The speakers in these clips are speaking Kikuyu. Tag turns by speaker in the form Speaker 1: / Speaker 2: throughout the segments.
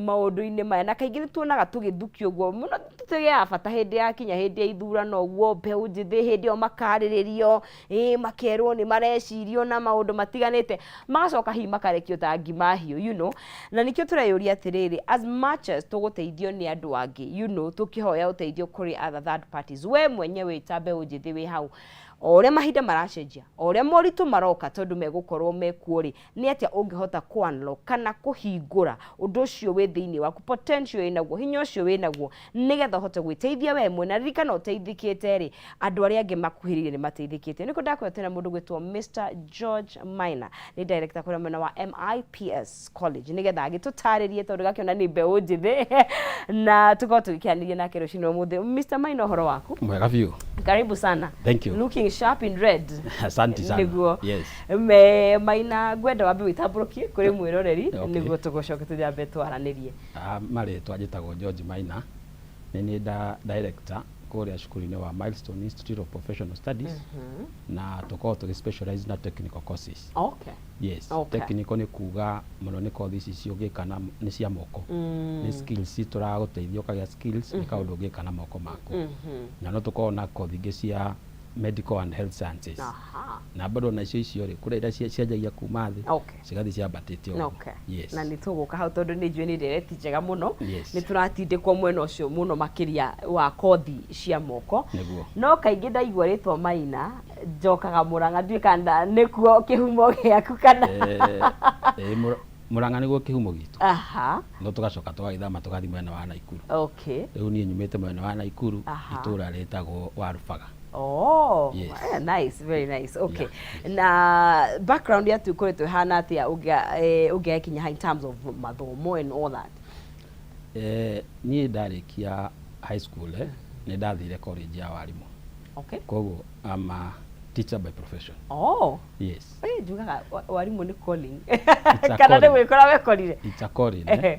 Speaker 1: Maũndũ-inĩ maya na kaingĩ nĩ tuonaga tũgĩthukio ũguo mũno, tũtĩgĩaga bata hĩndĩ ya kinya hĩndĩ ya ithurano ũguo, mbeũ njĩthĩ hĩndĩ ĩyo makarĩrĩrio, ĩ makerwo nĩ marecirio na maũndũ matiganĩte, magacoka hihi makarekio ta ngima hiũ. Na nĩkĩo tũreyũria atĩrĩrĩ, as much as tũgũteithio nĩ andũ angĩ, tũkĩhoya ũteithio kũrĩ other third parties, we mwenyewe ta mbeũ njĩthĩ wĩ hau, o ũrĩa mahinda maracenjia, o ũrĩa moritũ maroka, tondũ megũkorwo mekuo rĩ, nĩ atĩa ũngĩhota kũ unlock kana kũhingũra ũndũ ũcio wĩ thĩinĩ waku, potential wĩnaguo, hinya ũcio wĩnaguo, nĩgetha ũhote gwĩteithia we mwene? Na ririkana, ũteithĩkĩte rĩ, andũ arĩa angĩ makuhĩrĩirie nĩ mateithĩkĩte. Nĩkĩo ndakwĩra twĩna mũndũ gwĩtwo Mr George Maina, nĩ director kũrĩa mwena wa MIPS College, nĩgetha agĩtũtarĩrie, tondũ gakĩona nĩ mbeũ njĩthĩ na tũkorwo tũgĩkĩanĩria nake rũcinĩ ũmũthĩ. Mr Maina, ũhoro waku?
Speaker 2: Mwega biũ.
Speaker 1: Karibu sana.
Speaker 2: Thank you.
Speaker 1: Looking sharp in red.
Speaker 2: Asante sana.
Speaker 1: Nĩguo.
Speaker 2: Yes.
Speaker 1: Me Maina, ngwenda wambe wĩtambũrũkie kũrĩ mwĩroreri, nĩguo tũgũcoke tũnyambe twaranĩrie.
Speaker 2: Ah, marĩtwa njĩtagwo George Maina. Nĩ niĩ director kũrĩa cukuru-inĩ wa Milestone Institute of Professional Studies, na tũkoragwo tũgĩ specialize na technical courses. Yes. Technical nĩ kuga mũno nĩ kothi ici ciũngĩka na nĩ cia moko. Nĩ skills tũragũteithia ũkagĩa skills, nĩ kaũndũ ũngĩka na moko maku. Na no tũkoragwo na kothi ingĩ cia medical and health sciences. Na bado nacio icio rĩ, kũrĩ iria cianjagia kuma thĩ, cigathiĩ ciambatĩte ũguo. Yes.
Speaker 1: Na nĩ tũgũka hau, tondũ nĩ njũĩ nĩ ndereti njega mũno. Nĩ tũratindĩkwo mwena ũcio mũno makĩria wa kothi cia moko.
Speaker 2: Nĩguo.
Speaker 1: No kaingĩ ndaigua rĩtwa Maina njokaga Mũrang'a, ndiũĩ kana nĩkuo kĩhumo gĩaku kana?
Speaker 2: Mũrang'a nĩguo kĩhumo gitũ. No tũgacoka tũgagĩthama tũgathiĩ mwena wa Naikuru. Rĩu niĩ nyumĩte mwena wa Naikuru, itũũra rĩtagwo Warubaga.
Speaker 1: Oh,
Speaker 2: Yes.
Speaker 1: Nice, very nice. Okay.
Speaker 2: Yeah.
Speaker 1: Na background yaku ĩkoretwo ĩhana atĩa ũngĩgakinya in terms of mathomo and all that?
Speaker 2: Niĩ ndarĩkia high school, nĩ ndathire college ya warimũ. Koguo I'm a teacher by profession.
Speaker 1: Oh.
Speaker 2: Yes.
Speaker 1: Njugaga warimũ nĩ calling.
Speaker 2: It's a
Speaker 1: Kana nĩ
Speaker 2: calling.
Speaker 1: gwĩkora wekorire?
Speaker 2: It's a calling, eh.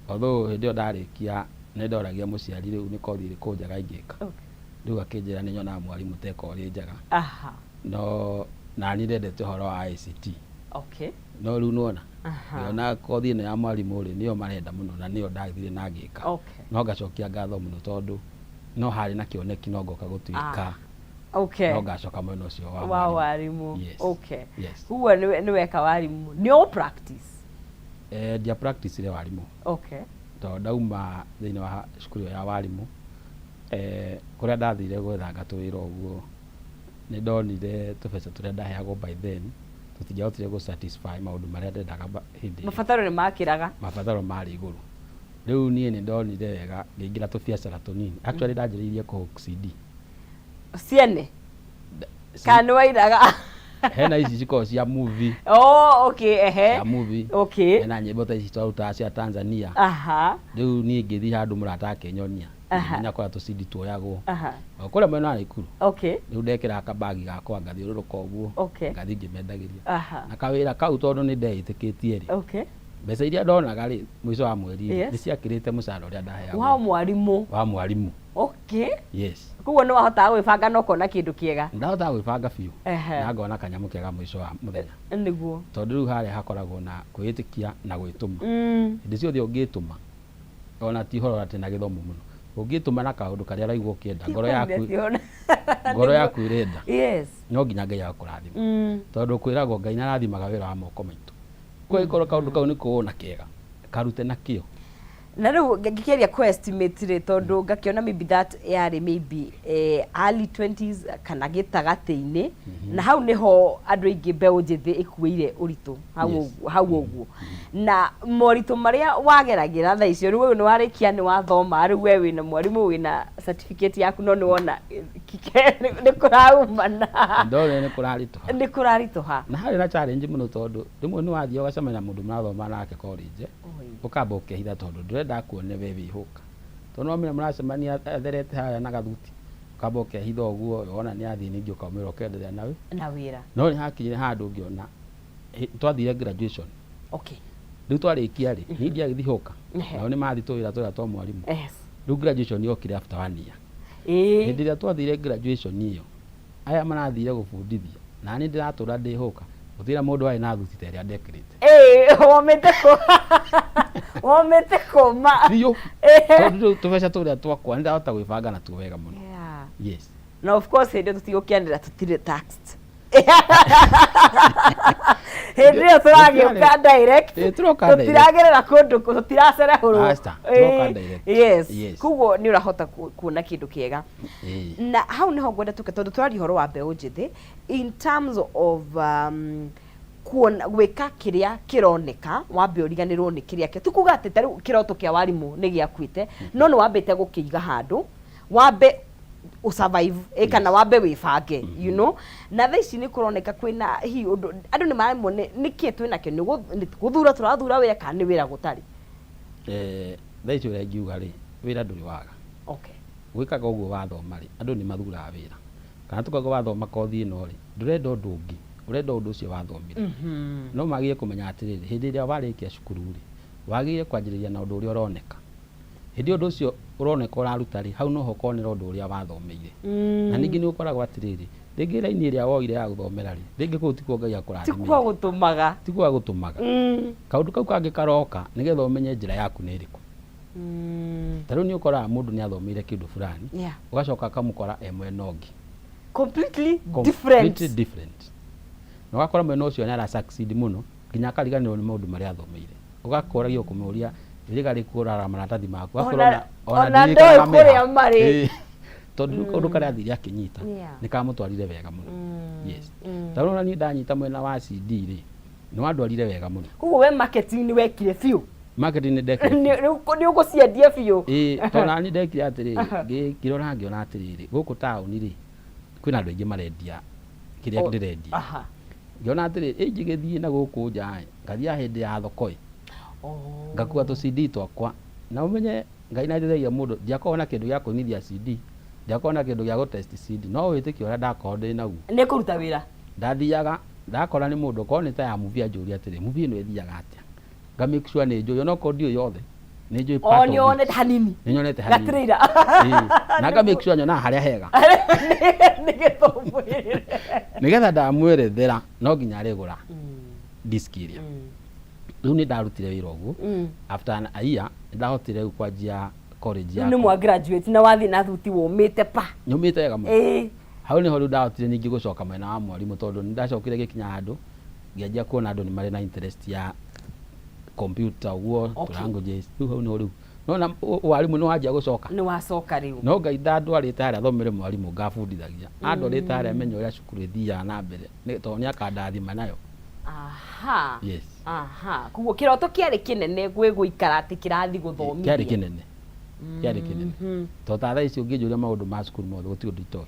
Speaker 2: Although hĩndĩ ĩyo ndarĩkia nĩ ndoragia mũciari rĩu nĩ kothi ĩrĩkũ njega ingĩka. Rĩu akĩnjĩra nĩ nyonaga mwarimũ teka ũrĩ njega. No nani ndendete ũhoro wa ICT. No rĩu nĩwona ngĩona kothi ĩno ya mwarimũ rĩ, nĩyo marenda mũno na nĩyo ndathire na ngĩka. No ngacokia ngatho mũno, tondũ no harĩ na kĩoneki no ngoka gũtuĩka no ngacoka mwena ũcio wa
Speaker 1: wa
Speaker 2: mwarimũ.
Speaker 1: Warimũ.
Speaker 2: Yes. Yes.
Speaker 1: Koguo nĩ weka warimũ. Nĩ ũ practice?
Speaker 2: Ndia practice ire warimũ, tondũ ndauma thĩinĩ wa cukuru ĩyo ya warimũ, kũrĩa ndathire gwethanga tũwĩra ũguo, nĩ ndonire tũbeca tũrĩa ndaheagwo by then tũtingĩahotire gũ satisfy maũndũ marĩa ndendaga hĩndĩ ĩyo.
Speaker 1: Mabataro nĩ makĩraga.
Speaker 2: Mabataro marĩ igũrũ. Rĩu niĩ nĩ ndonire wega ngĩingĩra tũbiacara tũnini. Actually ndanjĩrĩirie kũ hawk CD.
Speaker 1: Ciene? Kana nĩ wainaga?
Speaker 2: Hena ici cikoragwo cia movie.
Speaker 1: Oh, okay, ehe.
Speaker 2: Cia movie. Hena nyĩmbo ta ici twarutaga cia Tanzania. Rĩu niĩ ngĩthiĩ handũ mũrata akĩnyonia. Ngĩmenya kũrĩa tũ CD tuoyagwo. O kũrĩa mwena wa Naikuru. Rĩu ndekĩraga kabagi gakwa ngathiũrũrũka ũguo. Ngathiĩ ngĩmendagĩria. Na kawĩra kau, tondũ nĩ ndeĩtĩkĩtie rĩ, mbeca iria ndonaga rĩ, mũico wa mweri rĩ, nĩ ciakĩrĩte mũcara ũrĩa ndaheagwo.
Speaker 1: Wa mwarimũ.
Speaker 2: Wa mwarimũ. Yes.
Speaker 1: Koguo nĩ wahotaga gwĩbanga na ũkona kĩndũ kĩega.
Speaker 2: Ndahotaga gwĩbanga biũ. Na ngona kanyamũ kega mũico wa mũthenya. Tondũ rĩu harĩa hakoragwo na kwĩĩtĩkia na gwĩtũma. Hĩndĩ ciothe ũngĩtũma, ona ti ũhoro atĩ na gĩthomo mũno, ũngĩtũma na kaũndũ karĩa ũraigua ũkĩenda, ngoro yaku ĩrenda, no nginya Ngai agakũrathima, tondũ kwĩragwo Ngai nĩarathimaga wĩra wa moko maitũ. Koguo ĩkorwo kaũndũ kau nĩ kũwona kega, karute na kĩo.
Speaker 1: Na rĩu ngĩkĩgeria kũ estimate rĩ, tondũ ngakĩona maybe that yarĩ maybe early 20s kana gĩtagatĩ-inĩ, na hau nĩho andũ aingĩ mbeũ njĩthĩ ĩkuĩire ũritũ hau. Ũguo hau ũguo na moritũ marĩa wageragĩra thaa icio, rĩu ũyũ nĩ warĩkia, nĩ wathoma, rĩu we wĩna mwarimũ, wĩna certificate yaku, no nĩ wona nĩ kũraumana.
Speaker 2: Ndonire nĩ kũraritũha.
Speaker 1: Nĩ kũraritũha.
Speaker 2: Na harĩ na challenge mũno, tondũ rĩmwe nĩ wathiĩ ũgacemania na mũndũ mũrathoma nake college, ũkamba ũkehitha tondũ ndũrenda akuone we wĩhũka, tondũ no wamenya mũracemania atherete harĩa na gathuti, ũkamba ũkehitha ũguo, wona nĩ athiĩ ningĩ ũkaumĩra ũkenderea nawe
Speaker 1: na wĩra.
Speaker 2: No nĩ hakinyire handũ ngĩona twathire graduation. Rĩu twarĩkia rĩ, niĩ ndiagĩthiĩ hũka, nao nĩ mathiĩ tũwĩra tũrĩa twa mwarimũ. Rĩu graduation yokire after one year. Hĩndĩ ĩrĩa twathire graduation ĩyo, aya marathire gũbundithia na niĩ ndĩratũra ndĩhũka, gũtirĩ mũndũ warĩ na thuti ta ĩrĩa ndekĩrĩte.
Speaker 1: Ĩĩ, womĩte kũ? Womĩte kũma.
Speaker 2: Biũ.
Speaker 1: Ehe.
Speaker 2: Tondũ rĩu tũbeca tũrĩa twakwa nĩ ndahota gwĩbanga natuo wega mũno. Yes.
Speaker 1: Na of course hĩndĩ ĩyo tũtigũkĩanĩra tũtirĩ taxed. Hĩndĩ ĩyo tũragĩũka direct.
Speaker 2: Ĩ, tũroka direct.
Speaker 1: Tũtiragerera kũndũ tũtiracerehũrwo.
Speaker 2: Aca, tũroka direct.
Speaker 1: Yes.
Speaker 2: Yes.
Speaker 1: Koguo nĩ ũrahota kuona kĩndũ kĩega.
Speaker 2: Ĩĩ.
Speaker 1: Na hau nĩho ngwenda tũke, tondũ tũraria ũhoro wa mbeũ njĩthĩ in terms of kuona gwĩka kĩrĩa kĩroneka, wambe ũriganĩrwo nĩ kĩrĩa ti kuga atĩ ta rĩu kĩroto kĩa warimũ nĩ gĩakuĩte, no nĩ wambĩte gũkĩiga handũ wambe ũsurvive, kana wambe wĩbange, you know. Na thaa ici nĩ kũroneka kwĩna hihi ũndũ andũ nĩ maremwo nĩ nĩkĩ twĩnakĩo, nĩ gũthura tũrathura wĩra kana nĩ wĩra gũtarĩ?
Speaker 2: Thaa ici ũrĩa ingiuga rĩ, wĩra ndũrĩ waga. Gwĩkaga ũguo wathoma rĩ, andũ nĩ mathuraga wĩra. Kana tukaga wathoma kothi ĩno rĩ, ndũrenda ũndũ ũngĩ, ũrenda ũndũ ũcio wathomire. No magĩrĩire kũmenya atĩrĩrĩ, hĩndĩ ĩrĩa warĩkia cukuru rĩ, wagĩrĩire kwanjĩrĩria na ũndũ ũrĩa ũroneka. Hĩndĩ ĩyo ũndũ ũcio ũroneka ũraruta rĩ, hau noho ũkonera ũndũ ũrĩa wathomeire. Na ningĩ nĩ ũkoragwo atĩrĩrĩ, rĩngĩ raini ĩrĩa woire ya gũthomera rĩ, rĩngĩ kũu tikuo Ngai akũrathimĩire.
Speaker 1: Tikuo agũtũmaga.
Speaker 2: Tikuo agũtũmaga. Kaũndũ kau kangĩ karoka nĩgetha ũmenye njĩra yaku nĩ ĩrĩkũ. Ta rĩu nĩ ũkoraga mũndũ nĩ athomeire kĩndũ fulani, ũgacoka akamũkora e mwena ũngĩ.
Speaker 1: Completely different.
Speaker 2: Completely different. Na ũgakora mwena ũcio nĩ ara succeed mũno nginya akariganĩrwo nĩ maũndũ marĩa athomeire. Ũgakoragia kũmũria rĩga rĩkũrara maratathi maku.
Speaker 1: Ona
Speaker 2: Ona
Speaker 1: ona
Speaker 2: ndirikanaga
Speaker 1: ndoĩ kũrĩa
Speaker 2: meha.
Speaker 1: marĩ.
Speaker 2: Ĩĩ. Tondũ rĩu kaũndũ karĩa athire akĩnyita nĩ kamũtwarire wega mũno. Yes. Ta rĩu ona niĩ ndanyita mwena wa CD rĩ, nĩ wandwarire wega mũno.
Speaker 1: Koguo we marketing nĩ wekire biũ.
Speaker 2: Marketing nĩ ndekire.
Speaker 1: Rĩu nĩ ũgũciendia biũ.
Speaker 2: Ĩĩ, tondũ nani ndekire atĩrĩrĩ, ngĩrora ngĩona atĩrĩrĩ, gũkũ taũni rĩ, kwĩna andũ aingĩ marendia kĩrĩa ndĩrendia. Ngĩona atĩrĩrĩ, ĩ ingĩgĩthiĩ na gũkũ nja ĩ, ngathiaga hĩndĩ ya thoko ĩ, ngakua tũ CD twakwa, na ũmenye Ngai nĩ ateithagia mũndũ, ndiakoragwo na kĩndũ gĩa kũinithia CD, ndiakoragwo na kĩndũ gĩa gũtest CD, no wĩtĩkio ũrĩa ndakoragwo ndĩ naguo.
Speaker 1: Nĩ kũruta wĩra.
Speaker 2: Ndathiaga, ndakora nĩ mũndũ, okorwo nĩ ta ya movie anjũria atĩrĩ, movie ĩno ĩthiaga atĩa? Nga make sure nĩ njũĩ, onokorwo ndiũĩ yothe, nĩ njũĩ
Speaker 1: O
Speaker 2: part of
Speaker 1: nĩ
Speaker 2: it.
Speaker 1: wonete hanini.
Speaker 2: Nĩ nyonete hanini.
Speaker 1: Gatrailer.
Speaker 2: Ĩĩ, na nga make sure nyonaga harĩa hega.
Speaker 1: Nĩ gĩtũmwĩrĩre.
Speaker 2: Nĩgetha ndamwerethera no nginya arĩgũra disc ĩrĩa. Rĩu nĩ ndarutire wĩra ũguo. After a year, nĩ ndahotire rĩu kwanjia college
Speaker 1: Rĩu nĩ
Speaker 2: yakwa.
Speaker 1: mwa graduate na wathiĩ na thuti wũmĩte pa.
Speaker 2: Nyũmĩte wega mũno. Hau nĩho rĩu ndahotire ningĩ gũcoka mwena wa mwarimũ, tondũ nĩ ndacokire gĩkinya handũ ngĩanjia kuona andũ nĩ marĩ na interest ya computer ũguo, languages. Rĩu hau nĩho rĩu nona warimũ nĩ wanjia gũcoka.
Speaker 1: Nĩ wacoka rĩu.
Speaker 2: No Ngai ndandwarĩte harĩa thomere mwarimũ ngabundithagia. Andwarĩte harĩa menye ũrĩa cukuru ĩthiaga na mbere, tondũ nĩ akandathima nayo. Yes.
Speaker 1: Koguo kĩroto kĩarĩ kĩnene gwĩ gũikara atĩ kĩrathi gũthomithia.
Speaker 2: Kĩarĩ kĩnene. Kĩarĩ kĩnene. Tondũ ta thaa ici ũngĩnjũria maũndũ ma cukuru mothe gũtirĩ ũndũ itoĩ.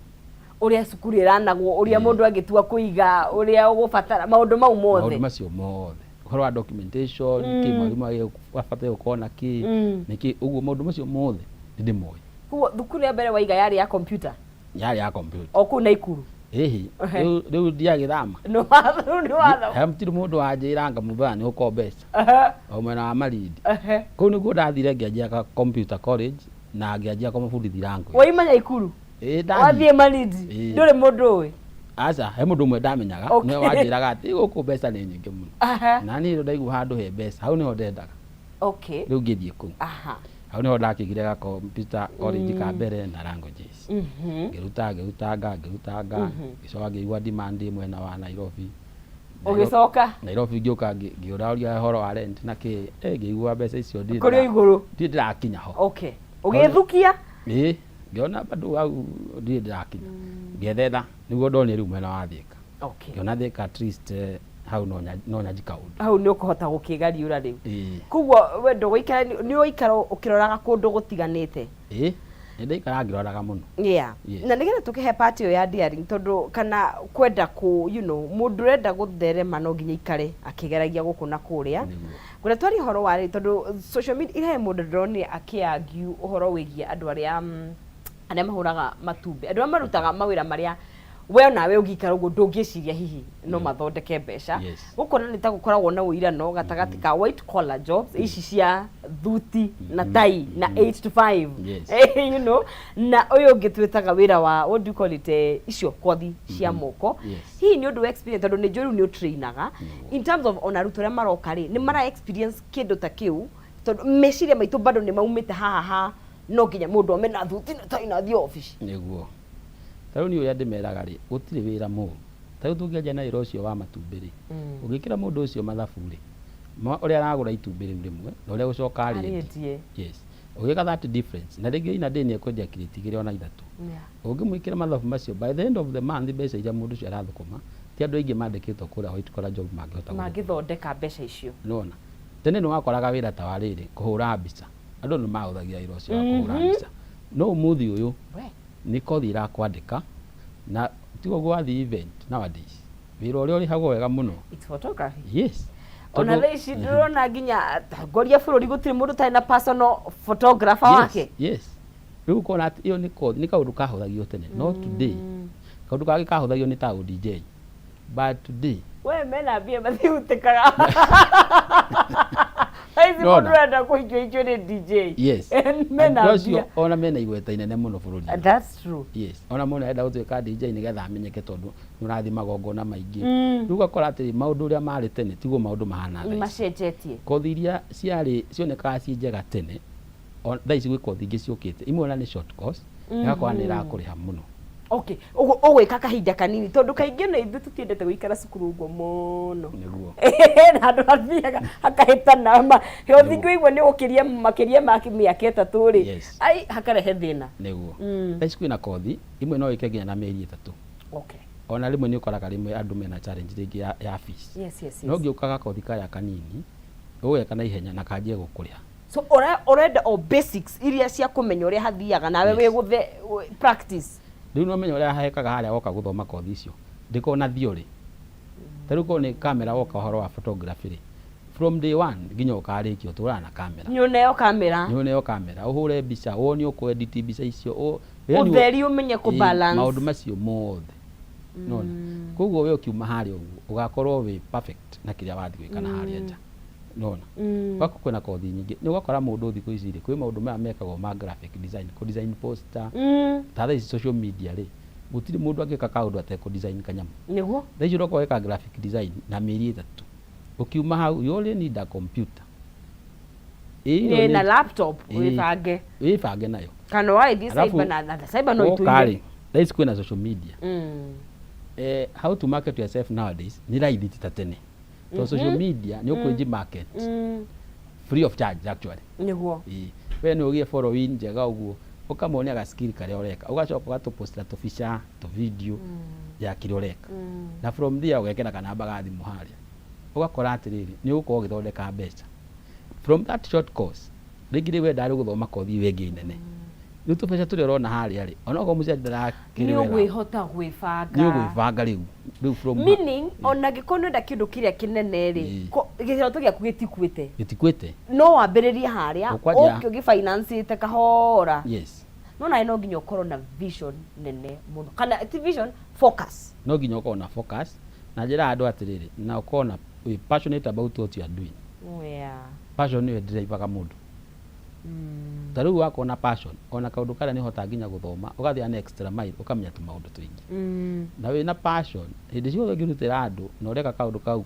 Speaker 1: Ũrĩa cukuru ĩranagwo, ũrĩa mũndũ angĩtua kũiga, ũrĩa ũgũbatara, maũndũ mau mothe.
Speaker 2: Maũndũ macio mothe. Ũhoro wa documentation, kĩ mwarimũ abataire gũkorwo na kĩ, nĩkĩ, ũguo maũndũ macio mothe nĩ ndĩmoĩ.
Speaker 1: Koguo thukuru ya mbere waiga yarĩ ya computer?
Speaker 2: Yarĩ ya computer.
Speaker 1: O kũu Naikuru?
Speaker 2: Ĩhĩ, rĩu ndiagĩthama.
Speaker 1: Nĩ watho, nĩ watho.
Speaker 2: He mũtirĩ mũndũ wanjĩra ngamũthaa nĩ ũkorwo mbeca. O mwena wa Malindi. Kũu nĩkuo ndathire ngĩanjia ka computer college na ngĩanjia kũmabundithia language.
Speaker 1: Waima Naikuru?
Speaker 2: Ĩĩ, ndathiĩ.
Speaker 1: Wathiĩ Malindi?
Speaker 2: Ĩĩ.
Speaker 1: Ndũrĩ mũndũ ũĩ?
Speaker 2: Aca, he mũndũ ũmwe ndamenyaga, nĩwe wanjĩraga atĩ gũkũ mbeca nĩ nyingĩ mũno. Na niĩ rĩu ndaigua handũ he mbeca, hau nĩho ndendaga. Rĩu ngĩthiĩ kũu. Hau nĩho ndakĩigire ga computer college ka mbere na languages. Ngĩruta, ngĩrutanga, ngĩrutanga, ngĩcoka ngĩigua demand mwena wa Nairobi.
Speaker 1: Ũgĩcoka?
Speaker 2: Nairobi ngĩũka ngĩũraũria ũhoro wa rent na kĩ, ngĩigua mbeca icio ndirĩ
Speaker 1: Kũrĩ igũrũ.
Speaker 2: ndirĩ ndĩrakinya ho.
Speaker 1: Ũgĩthukia?
Speaker 2: Ĩĩ, ngĩona bado hau ndirĩ ndĩrakinya. Ngĩethetha, nĩguo ndonire rĩu mwena wa Thika. Ngĩona Thika at least hau no nyanji kaũndũ.
Speaker 1: Hau nĩ ũkũhota gũkĩgariũra rĩu.
Speaker 2: Ĩĩ.
Speaker 1: Koguo we ndũgũikara, nĩ ũikara ũkĩroraga kũndũ gũtiganĩte?
Speaker 2: Ĩĩ, nĩ ndaikara ngĩroraga mũno. Yes.
Speaker 1: Na nĩgetha tũkĩhe part ĩyo ya daring, tondũ kana kwenda kũ, you know, mũndũ ũrenda gũtherema no nginya aikare akĩgeragia gũkũ na kũrĩa. Ngwenda twarie ũhoro wa rĩ, tondũ social media ira he mũndũ ndĩronire akĩ-argue ũhoro wĩgiĩ andũ arĩa mahũraga matumbĩ, andũ arĩa marutaga mawĩra marĩa we nawe ũngĩikara ũguo ndũngĩciria hihi no mathondeke mbeca. Gũkũ na nĩ ta gũkoragwo na ũirano gatagatĩ ka white collar jobs ici cia thuti na tai na 8 to 5. You know, na ũyũ ũngĩ twĩtaga wĩra wa, what do you call it, icio kothi cia moko. Hihi nĩ ũndũ wa experience, tondũ nĩ njũĩ rĩu nĩ ũtrainaga in terms of ona arutwo arĩa maroka rĩ, nĩ mara experience kĩndũ ta kĩu, Tondũ meciria maitũ bado nĩ maumĩte haha ha no nginya mũndũ ome na thuti na tai na athiĩ obici.
Speaker 2: Nĩguo. Ta rĩu niĩ ũrĩa ndĩmeraga rĩ, gũtirĩ wĩra mũru. Ta rĩu tũngĩanjia na wĩra ũcio wa matumbĩ rĩ, ũngĩkĩra mũndũ ũcio mathabu rĩ, ma ũrĩa aragũra itumbĩ rĩu rĩmwe na ũrĩa gũcoka arĩendie.
Speaker 1: Arĩendie.
Speaker 2: Yes. Ũgĩka that difference, na rĩngĩ ina day nĩ ekwendia kirĩti igĩrĩ ona ithatũ. Ũngĩmwĩkĩra mathabu macio, by the end of the month mbeca iria mũndũ ũcio arathũkũma, ti andũ aingĩ mandĩkĩtwo kũrĩa white collar job mangĩhota gũthũkũma.
Speaker 1: Mangĩthondeka mbeca icio.
Speaker 2: Nĩwona? Tene nĩ wakoraga wĩra ta wa rĩrĩ, kũhũra mbica. Andũ nĩ mahũthagia wĩra ũcio wa kũhũra mbica. No ũmũthĩ ũyũ, nĩ kothi ĩrakwandĩka, na tiga ũguo wathiĩ event nowadays, wĩra ũrĩa ũrĩhagwo wega mũno.
Speaker 1: It's photography.
Speaker 2: Yes.
Speaker 1: Ona
Speaker 2: Tondũ
Speaker 1: thaa ici ndĩrona nginya atongoria a bũrũri gũtirĩ mũndũ ũtarĩ na personal photographer
Speaker 2: yes,
Speaker 1: wake.
Speaker 2: Yes. Rĩu ũkona atĩ ĩyo nĩ kothi, nĩ kaũndũ kahũthagio tene. No today, kaũndũ kangĩ kahũthagio nĩ ta DJ. But today,
Speaker 1: We mena mbia matihutĩkaga. Thaa ici
Speaker 2: Nona.
Speaker 1: mũndũ arenda kũhikio hikio nĩ DJ.
Speaker 2: Yes.
Speaker 1: Mena
Speaker 2: Andũ acio
Speaker 1: mbia.
Speaker 2: ona mena igweta inene mũno bũrũri-inĩ.
Speaker 1: That's true.
Speaker 2: Yes. Ona mũndũ arenda gũtuĩka DJ nĩgetha amenyeke tondũ nĩ ũrathiĩ magongona maingĩ. Rĩu ũgakora atĩ maũndũ ũrĩa marĩ tene tiguo maũndũ mahana thaa ici.
Speaker 1: Macenjetie.
Speaker 2: Kothi iria ciarĩ cionekaga ciĩ njega tene, thaa ici gwĩ kothi ingĩ ciũkĩte. Imwe ona nĩ short course, ĩgakorwo nĩ ĩrakũrĩha mũno.
Speaker 1: Okay, ũguo ũgwĩka kahinda kanini tondũ kaingĩ na ithuĩ tũtiendete gũikara cukuru ũguo mũno.
Speaker 2: Nĩguo.
Speaker 1: Na andũ hathiaga hakahĩtana ma ũthingi waigua nĩ gũkĩria makĩria ma mĩaka 3 rĩ. Ai hakarehe thĩna.
Speaker 2: Nĩguo. Thaa ici kwĩna kothi imwe no wĩke nginya na mĩeri 3. Ona rĩmwe nĩ ũkoraga rĩmwe andũ mena challenge rĩngĩ ya fees. No ũngĩũka gakothi karĩa kanini, ũgeka na ihenya na kanjie gũkũrĩha.
Speaker 1: So ũrenda o basics iria cia kũmenya ũrĩa hathiaga nawe wĩ gũthe practice.
Speaker 2: Rĩu no ũmenye ũrĩa hekaga harĩa woka gũthoma kothi icio. Ndĩkoragwo na theory. Ta rĩu korwo nĩ kamera woka ũhoro wa photography rĩ, from day one nginya ũkarĩkia ũtũraga na kamera.
Speaker 1: Nĩ ũneo kamera.
Speaker 2: Nĩ ũneo kamera, ũhũre mbica, wonio kũ edit mbica icio, yaani
Speaker 1: Ũtheri ũmenye kũ balance.
Speaker 2: Maũndũ macio mothe. Nĩwona? Koguo we ũkiuma harĩa ũguo, ũgakorwo wĩ perfect na kĩrĩa wathiĩ gwĩka na harĩa nja. Nĩwona? Gwaku kwĩna kothi nyingĩ. Nĩ ũgakora mũndũ thikũ ici rĩ, kwĩ maũndũ maya mekagwo ma graphic design, kũ design poster, ta thaa ici social media rĩ, gũtirĩ mũndũ angĩka kaũndũ atekũ design kanyamũ.
Speaker 1: Nĩguo.
Speaker 2: Thaa ici ũroka ũgeka graphic design na mĩeri 3. Ũkiuma hau, you only need a computer.
Speaker 1: Ĩ na laptop wĩbange.
Speaker 2: Wĩbange nayo.
Speaker 1: Kana wagĩthiĩ cyber na cyber no ĩtũire.
Speaker 2: Thaa ici kwĩna social media. How to market yourself nowadays nĩ raithi ti ta tene. Tondũ social media nĩ ũkwĩnji market free of charge actually.
Speaker 1: Nĩguo.
Speaker 2: We nĩ ũgĩe following njega ũguo, ũkamonia ga skill karĩa ũreka, ũgacoka ũgatũpostĩra tũbica, tũvideo ya kĩrĩa ũreka. Na from there ũgekĩra kanamba ga thimũ harĩa. Ũgakora atĩrĩrĩ, nĩ ũgũkorwo ũgĩthondeka mbeca. From that short course, rĩngĩ rĩu wendaga rĩu gũthoma kothi ĩyo ĩngĩ nene. Rĩu tũbeca tũrĩa ũrona harĩa rĩ, onokorwo mũciari ndarakĩrĩ
Speaker 1: Nĩ
Speaker 2: wega.
Speaker 1: ũgwĩhota gwĩbanga.
Speaker 2: Nĩ ũgwĩbanga rĩu. Rĩu from
Speaker 1: Meaning, ona angĩkorwo nĩ ũrenda kĩndũ kĩrĩa kĩnene rĩ, gĩkĩroto gĩaku gĩtikuĩte.
Speaker 2: Gĩtikuĩte.
Speaker 1: No wambĩrĩrie harĩa,
Speaker 2: Ũkwanjia.
Speaker 1: ũke ũgĩfinance-ĩte kahora.
Speaker 2: Yes.
Speaker 1: No nawe no nginya ũkorwo na vision nene mũno. Kana ti vision, focus.
Speaker 2: No nginya ũkorwo na focus. Na njĩra andũ atĩrĩrĩ, na ũkorwo na wĩ passionate about what you are doing. Passion nĩyo ĩndrivaga mũndũ. Ta rĩu wakorwo na passion, ona kaũndũ karĩa nĩ ũhotaga nginya gũthoma, ũgathiĩ an extra mile, ũkamenya tũmaũndũ tũingĩ. Na wĩna passion, hĩndĩ ciothe ũngĩrutĩra andũ na ũreka kaũndũ kau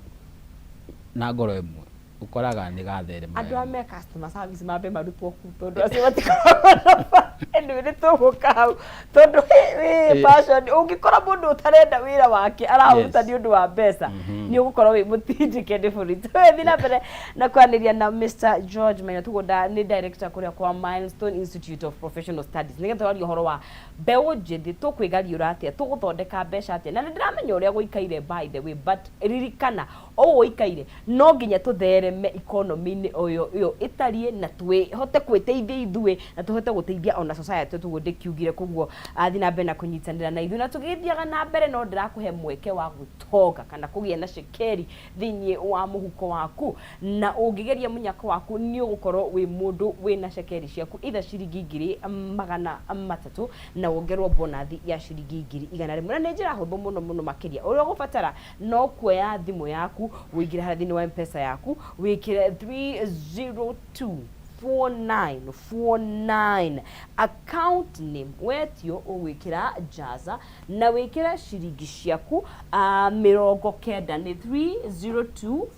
Speaker 2: na ngoro ĩmwe, ũkoraga nĩ gatherema.
Speaker 1: Andũ a me customer service mambe marutwo kuu tondũ acio matikoragwo na anyway, nĩ tũgũka hau tondũ wĩ passion, ũngĩkora mũndũ ũtarenda wĩra wake araũruta nĩ ũndũ wa mbeca, nĩ ũgũkorwo wĩ mũtindĩke nĩ bũrũri. Tũgĩthiĩ na mbere na kwaranĩria na Mr George Maina, tũgũnda nĩ director kũrĩa kwa Milestone Institute of Professional Studies, nĩgetha twarie ũhoro wa mbeũ njĩthĩ, tũkwĩgariũra atĩa, tũgũthondeka mbeca atĩa, na nĩ ndĩramenya ũrĩa gũikaire by the way, but ririkana ũũ gũikaire no nginya tũthereme economy-inĩ ĩyo ĩtariĩ na twĩhote kwĩteithia ithuĩ na tũhote gũteithia ona society tũguo ndĩkiugire. Koguo athiĩ na mbere na kũnyitanĩra na ithuĩ na tũgĩthiaga na mbere, no ndĩrakũhe mweke wa gwĩtonga kana kũgĩa na cekeri thĩinĩ wa mũhuko waku, na ũngĩgeria mũnyaka waku nĩ ũgũkorwo wĩ mũndũ wĩna cekeri ciaku either ciringi 300,000 na wongerwo bonathi ya ciringi 100,000, na nĩ njĩra hũthũ mũno mũno makĩria. Ũrĩa ũgũbatara no kuoya thimũ yaku, ũingĩre harĩa thĩinĩ wa M-Pesa yaku, wĩkĩre 302 4949. Account name wetio ũgwĩkĩra Jaza na wĩkĩre ciringi ciaku 90, nĩ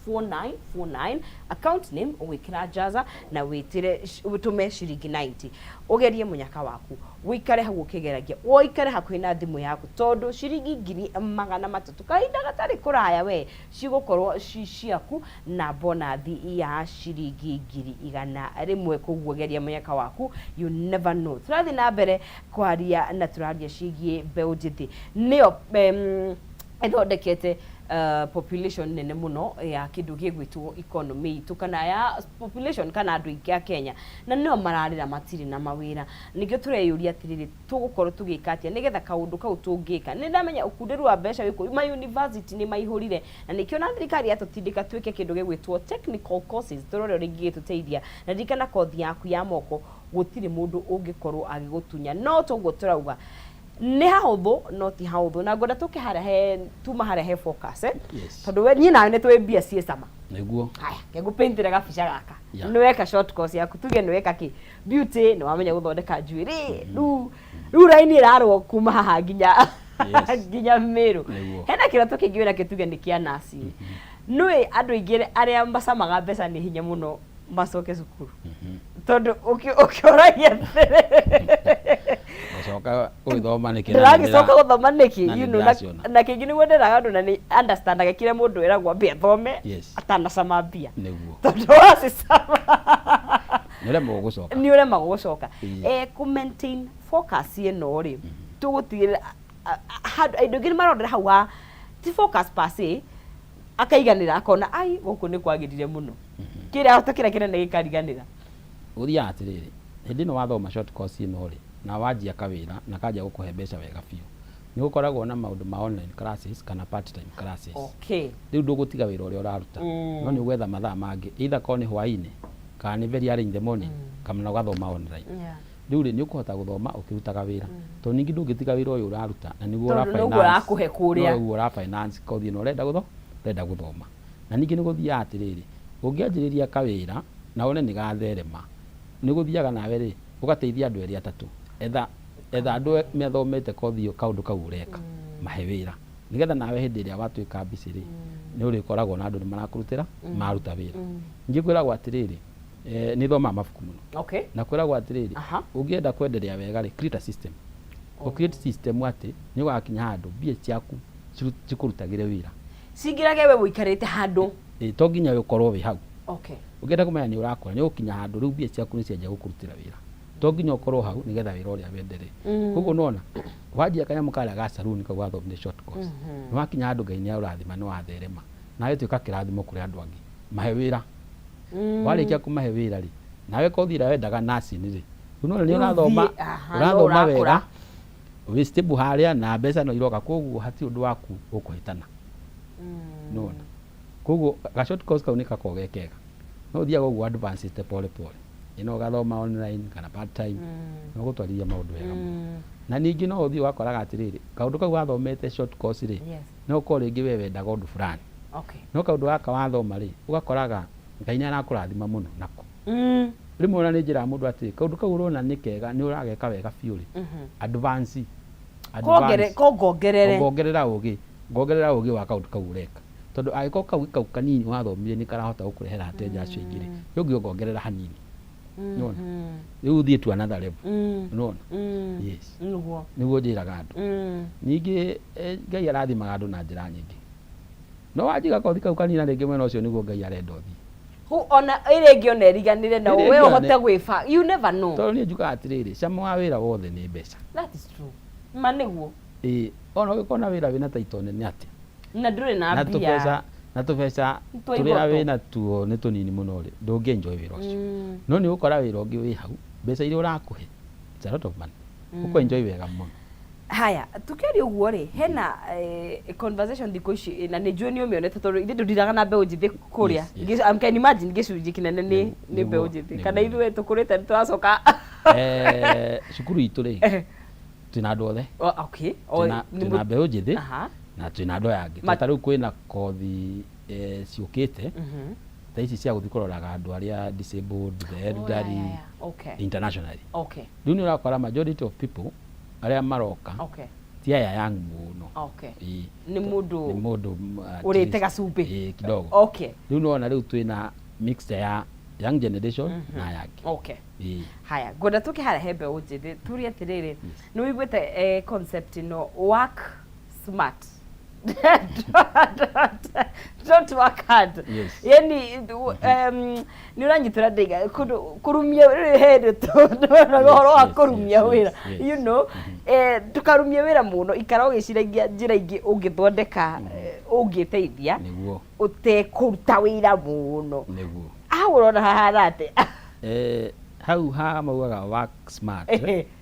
Speaker 1: 3024949. Account name ũgwĩkĩra Jaza na wĩtĩre ũtũme ciringi 90, ũgerie mũnyaka waku, ũikare hau ũkĩgeragia, ũikare hakuhĩ na thimũ yaku, tondũ ciringi 300,000 kahinda gatarĩ kũraya we cigũkorwo ci ciaku na bonathi ya ciringi 100,000. Koguo geria mũnyaka waku, you never know. Tũrathiĩ na mbere kwaria na tũraria ciĩgiĩ mbeũ njĩthĩ, nĩyo ĩthondekete population nene mũno ya kĩndũ gĩgwĩtwo economy itũ, kana ya population kana andũ aingĩ a Kenya, na nĩo mararĩra matirĩ na mawĩra. Nĩkĩo tũreyũria atĩrĩrĩ, tũgũkorwo tũgĩka atĩa nĩgetha kaũndũ kau tũngĩka? Nĩ ndamenya ũkunderu wa mbeca wĩkuo, ma university nĩ maihũrire, na nĩkĩo na thirikari yatũtindĩka twĩke kĩndũ gĩgwĩtwo technical courses, tũrore ũrĩa ingĩgĩtũteithia. Na ririkana, kothi yaku ya moko gũtirĩ mũndũ ũngĩkorwo agĩgũtunya. No toguo tũrauga nĩ hahũthũ, no ti hahũthũ, na ngwenda tũke harĩa he tuma harĩa he focus, eh?
Speaker 2: Yes.
Speaker 1: Tondũ we niĩ nawe nĩ tũĩ mbia ciĩ cama.
Speaker 2: Nĩguo.
Speaker 1: Haya, ngũpaintĩre gabica gaka. Nĩ weka short course yaku, tuge nĩ weka kĩ beauty, nĩ wamenya gũthondeka njuĩrĩ, rĩu raini ĩrarwo kuma haha nginya nginya Meru. Hena kĩroto kĩngĩ wĩna kĩo, tuge nĩ kĩa nursing. Nĩũĩ andũ aingĩ arĩa macamaga mbeca nĩ hinya mũno macoke cukuru, tondũ ũkĩũragia
Speaker 2: Gũcoka gũgĩthoma nĩkĩ?
Speaker 1: Ndĩragĩcoka gũthoma nĩkĩ?
Speaker 2: Na nĩ
Speaker 1: You know,
Speaker 2: ndĩraciona.
Speaker 1: Na kĩngĩ nĩguo ndĩraga andũ na nĩ understandaga kĩrĩa mũndũ eragwo ambe athome atanacama mbia, tondũ wacicama
Speaker 2: Nĩ ũremagwo gũcoka.
Speaker 1: Nĩ ũremagwo gũcoka.
Speaker 2: Ĩĩ.
Speaker 1: Eh, kũ maintain focus ĩno rĩ, tũgũtigĩrĩra handũ andũ aingĩ nĩ marondera hau ha ti focus per se, akaiganĩra akona ai gũkũ nĩ kwagĩrire mũno, kĩrĩa ahota kĩrĩa kĩnene gĩkariganĩra.
Speaker 2: Gũthiaga atĩrĩrĩ, hĩndĩ ĩno wathoma short course ĩno rĩ, na wanjia kawĩra na kanjia gũkũhe mbeca wega biũ, nĩ gũkoragwo na maũndũ ma online classes kana part time classes. Rĩu ndũgũtiga wĩra ũrĩa ũraruta, no nĩ ũgwetha mathaa mangĩ, either korwo nĩ hwaĩ-inĩ kana nĩ very early in the morning, kana ũgathoma online. Rĩu rĩ, nĩ ũkũhota gũthoma ũkĩrutaga wĩra, tondũ ningĩ ndũngĩtiga wĩra ũyũ ũraruta na nĩguo
Speaker 1: Tondũ nĩguo ũrakũhe kũrĩa.
Speaker 2: Noguo ũra finance kothi ĩno ũrenda gũthoma. Na ningĩ nĩ gũthiaga atĩrĩrĩ, ũngĩanjĩrĩria kawĩra na wone nĩ gatherema, nĩ gũthiaga nawe rĩ, ũgateithia andũ erĩ atatũ. Etha andũ mathomete kothi ĩyo, kaũndũ kau ũreka, mahe wĩra, nĩgetha nawe hĩndĩ ĩrĩa watuĩka busy rĩ, nĩ ũrĩkoragwo na andũ nĩ marakũrutĩra maruta wĩra. Ningĩ kwĩragwo atĩrĩrĩ, nĩ thomaga mabuku mũno, na kwĩragwo atĩrĩrĩ, ũngĩenda kwenderea wega rĩ, create a system. Ũ create system atĩ nĩ ũgakinya handũ mbia ciaku cikũrutagĩre wĩra.
Speaker 1: Cingĩrage we ũikarĩte handũ.
Speaker 2: Ĩ, to nginya ũkorwo wĩ hau. Ũngĩenda kũmenya nĩ ũrakũra, nĩ ũgũkinya handũ rĩu mbia ciaku nĩ cianjia gũkũrutĩra wĩra, to nginya ũkorwo hau nĩgetha wĩra ũrĩa wenderee. Koguo nĩwona wanjia kanyamũ karĩa ga salon kau wathomire short course, nĩ wakinya handũ Ngai nĩ aũrathima, nĩ watherema, nawe tuĩka kĩrathimo kũrĩ andũ angĩ, mahe wĩra. Warĩkia kũmahe wĩra rĩ, nawe kothi ĩrĩa wendaga nursing rĩ, rĩu nĩwona nĩ
Speaker 1: Rĩu
Speaker 2: ũrathoma.
Speaker 1: thiĩ, aha, no
Speaker 2: Ũrathoma
Speaker 1: ũrakũra.
Speaker 2: Wega wĩ stable harĩa na mbeca no iroka, koguo hatirĩ ũndũ waku ũkũhĩtana. Nĩwona koguo ga short course kau nĩ gakoragwo ge kega, no ũthiaga ũguo advance pole pole, ĩno ũgathoma online kana part time, no gũtwarithia maũndũ wega mũno. Na ningĩ no ũthiĩ ũgakoraga atĩrĩrĩ, kaũndũ kau wathomete short course rĩ, no ũkorwo rĩngĩ we wendaga ũndũ fulani, no kaũndũ gaka wathoma rĩ, ũgakoraga Ngai nĩ arakũrathima mũno nako. Rĩmwe ona nĩ njĩraga mũndũ atĩrĩ, kaũndũ kau ũrona nĩ kega, nĩ ũrageka wega biũ rĩ, advance.
Speaker 1: Kongere
Speaker 2: Advance.
Speaker 1: Kongongerere.
Speaker 2: Ngongerera ũgĩ wa kaũndũ kau ũreka, tondũ angĩkorwo kau kanini wathomire nĩ karahota gũkũrehera ateja acio aingĩ rĩ, rĩu ũngĩ ũkongerera hanini, nĩwona rĩu ũthiĩ to another level. Nĩwona? Yes. Nĩguo njĩraga andũ. Ningĩ Ngai arathimaga andũ na njĩra nyingĩ, no wanjiga kothi kau kanini na rĩngĩ mwena ũcio nĩguo Ngai arenda ũthiĩ.
Speaker 1: Hu ona ĩrĩa ĩngĩ ona ĩriganĩre na
Speaker 2: Ĩrĩa
Speaker 1: we
Speaker 2: ĩngĩ ona
Speaker 1: ũhote gwĩba, you never know.
Speaker 2: Tondũ niĩ njugaga atĩrĩrĩ, cama wa wĩra wothe nĩ mbeca.
Speaker 1: That is true, ma nĩguo.
Speaker 2: Ĩĩ, ona ũngĩkorwo na wĩra wĩna title nene atĩa,
Speaker 1: na ndũrĩ na
Speaker 2: na
Speaker 1: mbia,
Speaker 2: tũbeca na tũbeca
Speaker 1: twa
Speaker 2: tũrĩa
Speaker 1: igoto.
Speaker 2: wĩna tuo nĩ tũnini mũno rĩ, ndũngĩ enjoy wĩra ũcio. No nĩ ũgũkora wĩra ũngĩ wĩ hau, mbeca iria ũrakũhe, it's a lot of money, ũkũ enjoy wega mũno.
Speaker 1: Haya, tukĩaria ũguo rĩ, hena conversation thikũ ici, na nĩ njũĩ nĩ ũmĩonete, tondũ ithuĩ ndũndiraga na mbeũ njĩthĩ kũrĩa. I can imagine gĩcunjĩ kĩnene nĩ mbeũ njĩthĩ kana ithuĩ tũkũrĩte nĩ tũracoka.
Speaker 2: Cukuru itũ rĩ, twĩna andũ othe.
Speaker 1: Oh, okay. Oh,
Speaker 2: Twĩna mbeũ njĩthĩ na twĩna andũ aya angĩ. Ta rĩu kwĩna kothi ciũkĩte. Ta ici cia gũthiĩ kũroraga andũ arĩa disabled, the
Speaker 1: Oh, yeah,
Speaker 2: elderly,
Speaker 1: yeah, yeah. Okay.
Speaker 2: internationally. Rĩu nĩ ũrakora majority of people arĩa maroka ti aya young mũno. Ĩĩ.
Speaker 1: Nĩ mũndũ
Speaker 2: nĩ mũndũ at
Speaker 1: ũrĩte
Speaker 2: least-
Speaker 1: gacumbĩ.
Speaker 2: Ĩĩ, kidogo. Rĩu nĩwona rĩu twĩna mixture ya young generation na aya angĩ. Ĩĩ.
Speaker 1: Haya, ngwenda tũke harĩa he mbeũ njĩthĩ, turie atĩrĩrĩ, nĩ wĩiguĩte concept ĩno, work smart, don't work hard? Yani nĩ ũranyitĩra ndĩga kũndũ kũrumia rĩrĩ hĩndĩ tũroraga ũhoro wa kũrumia wĩra, ndũkarumie wĩra mũno, ikara ũgĩciragia njĩra ingĩ ũngĩthondeka ũngĩteithia ũtekũruta wĩra mũno. Hau ũrona hahana atĩa?
Speaker 2: Hau ha maugaga work smart,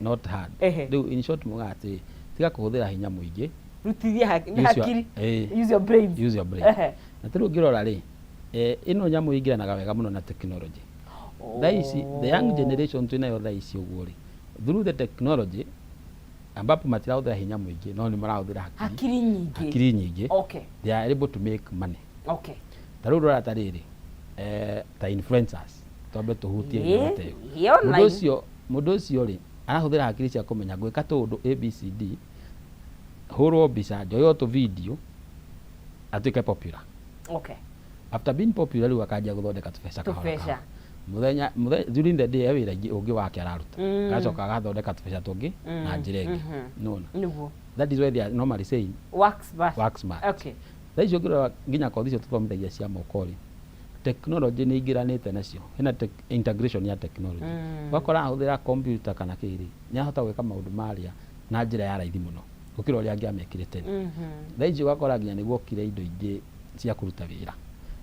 Speaker 2: not hard. Rĩu in short maugaga atĩ tiga kũhũthĩra hinya mũingĩ.
Speaker 1: Rutithia nĩ
Speaker 2: Use your-
Speaker 1: hakiri. Use your brains.
Speaker 2: Use your brain. Na tarĩu ũngĩrora rĩ, ĩno nyamũ ĩingĩranaga wega mũno na technology. Thaa ici the young generation twĩnayo thaa ici ũguo rĩ, through the technology, ambapo matirahũthĩra hinya mũingĩ no nĩ marahũthĩra hakiri,
Speaker 1: hakiri nyingĩ.
Speaker 2: Hakiri nyingĩ. They are able to make money. Ta rĩu rora ta rĩrĩ, ta influencers, twambe tũhutie nyamũ ta ĩyo. Mũndũ
Speaker 1: Online.
Speaker 2: ũcio, mũndũ ũcio rĩ, arahũthĩra hakiri cia kũmenya gwĩka tũũndũ ABCD, hũrwo mbica, njoywo tũ video, atuĩke popular. After being popular, rĩu akanjia gũthondeka tũbeca kahora
Speaker 1: Tũbeca.
Speaker 2: kahora. Mũthenya during the day e wĩra ingĩ ũngĩ wake araruta, agacoka agathondeka tũbeca tũngĩ na njĩra ĩngĩ. Nĩwona?
Speaker 1: Nĩguo.
Speaker 2: That is why they are normally saying
Speaker 1: work smart.
Speaker 2: Work smart. Thaa icio ũngĩrora nginya kothi icio tũthomithagia cia moko rĩ, technology nĩ ingĩranĩte nacio, hena integration ya technology. Ũgakora ahũthĩra computer kana kĩ rĩ, nĩ ahota gwĩka maũndũ marĩa na njĩra ya raithi mũno gũkĩra ũrĩa angĩamekire tene. Thaa ici ũgakora nginya nĩ guokire indo ingĩ cia kũruta wĩra.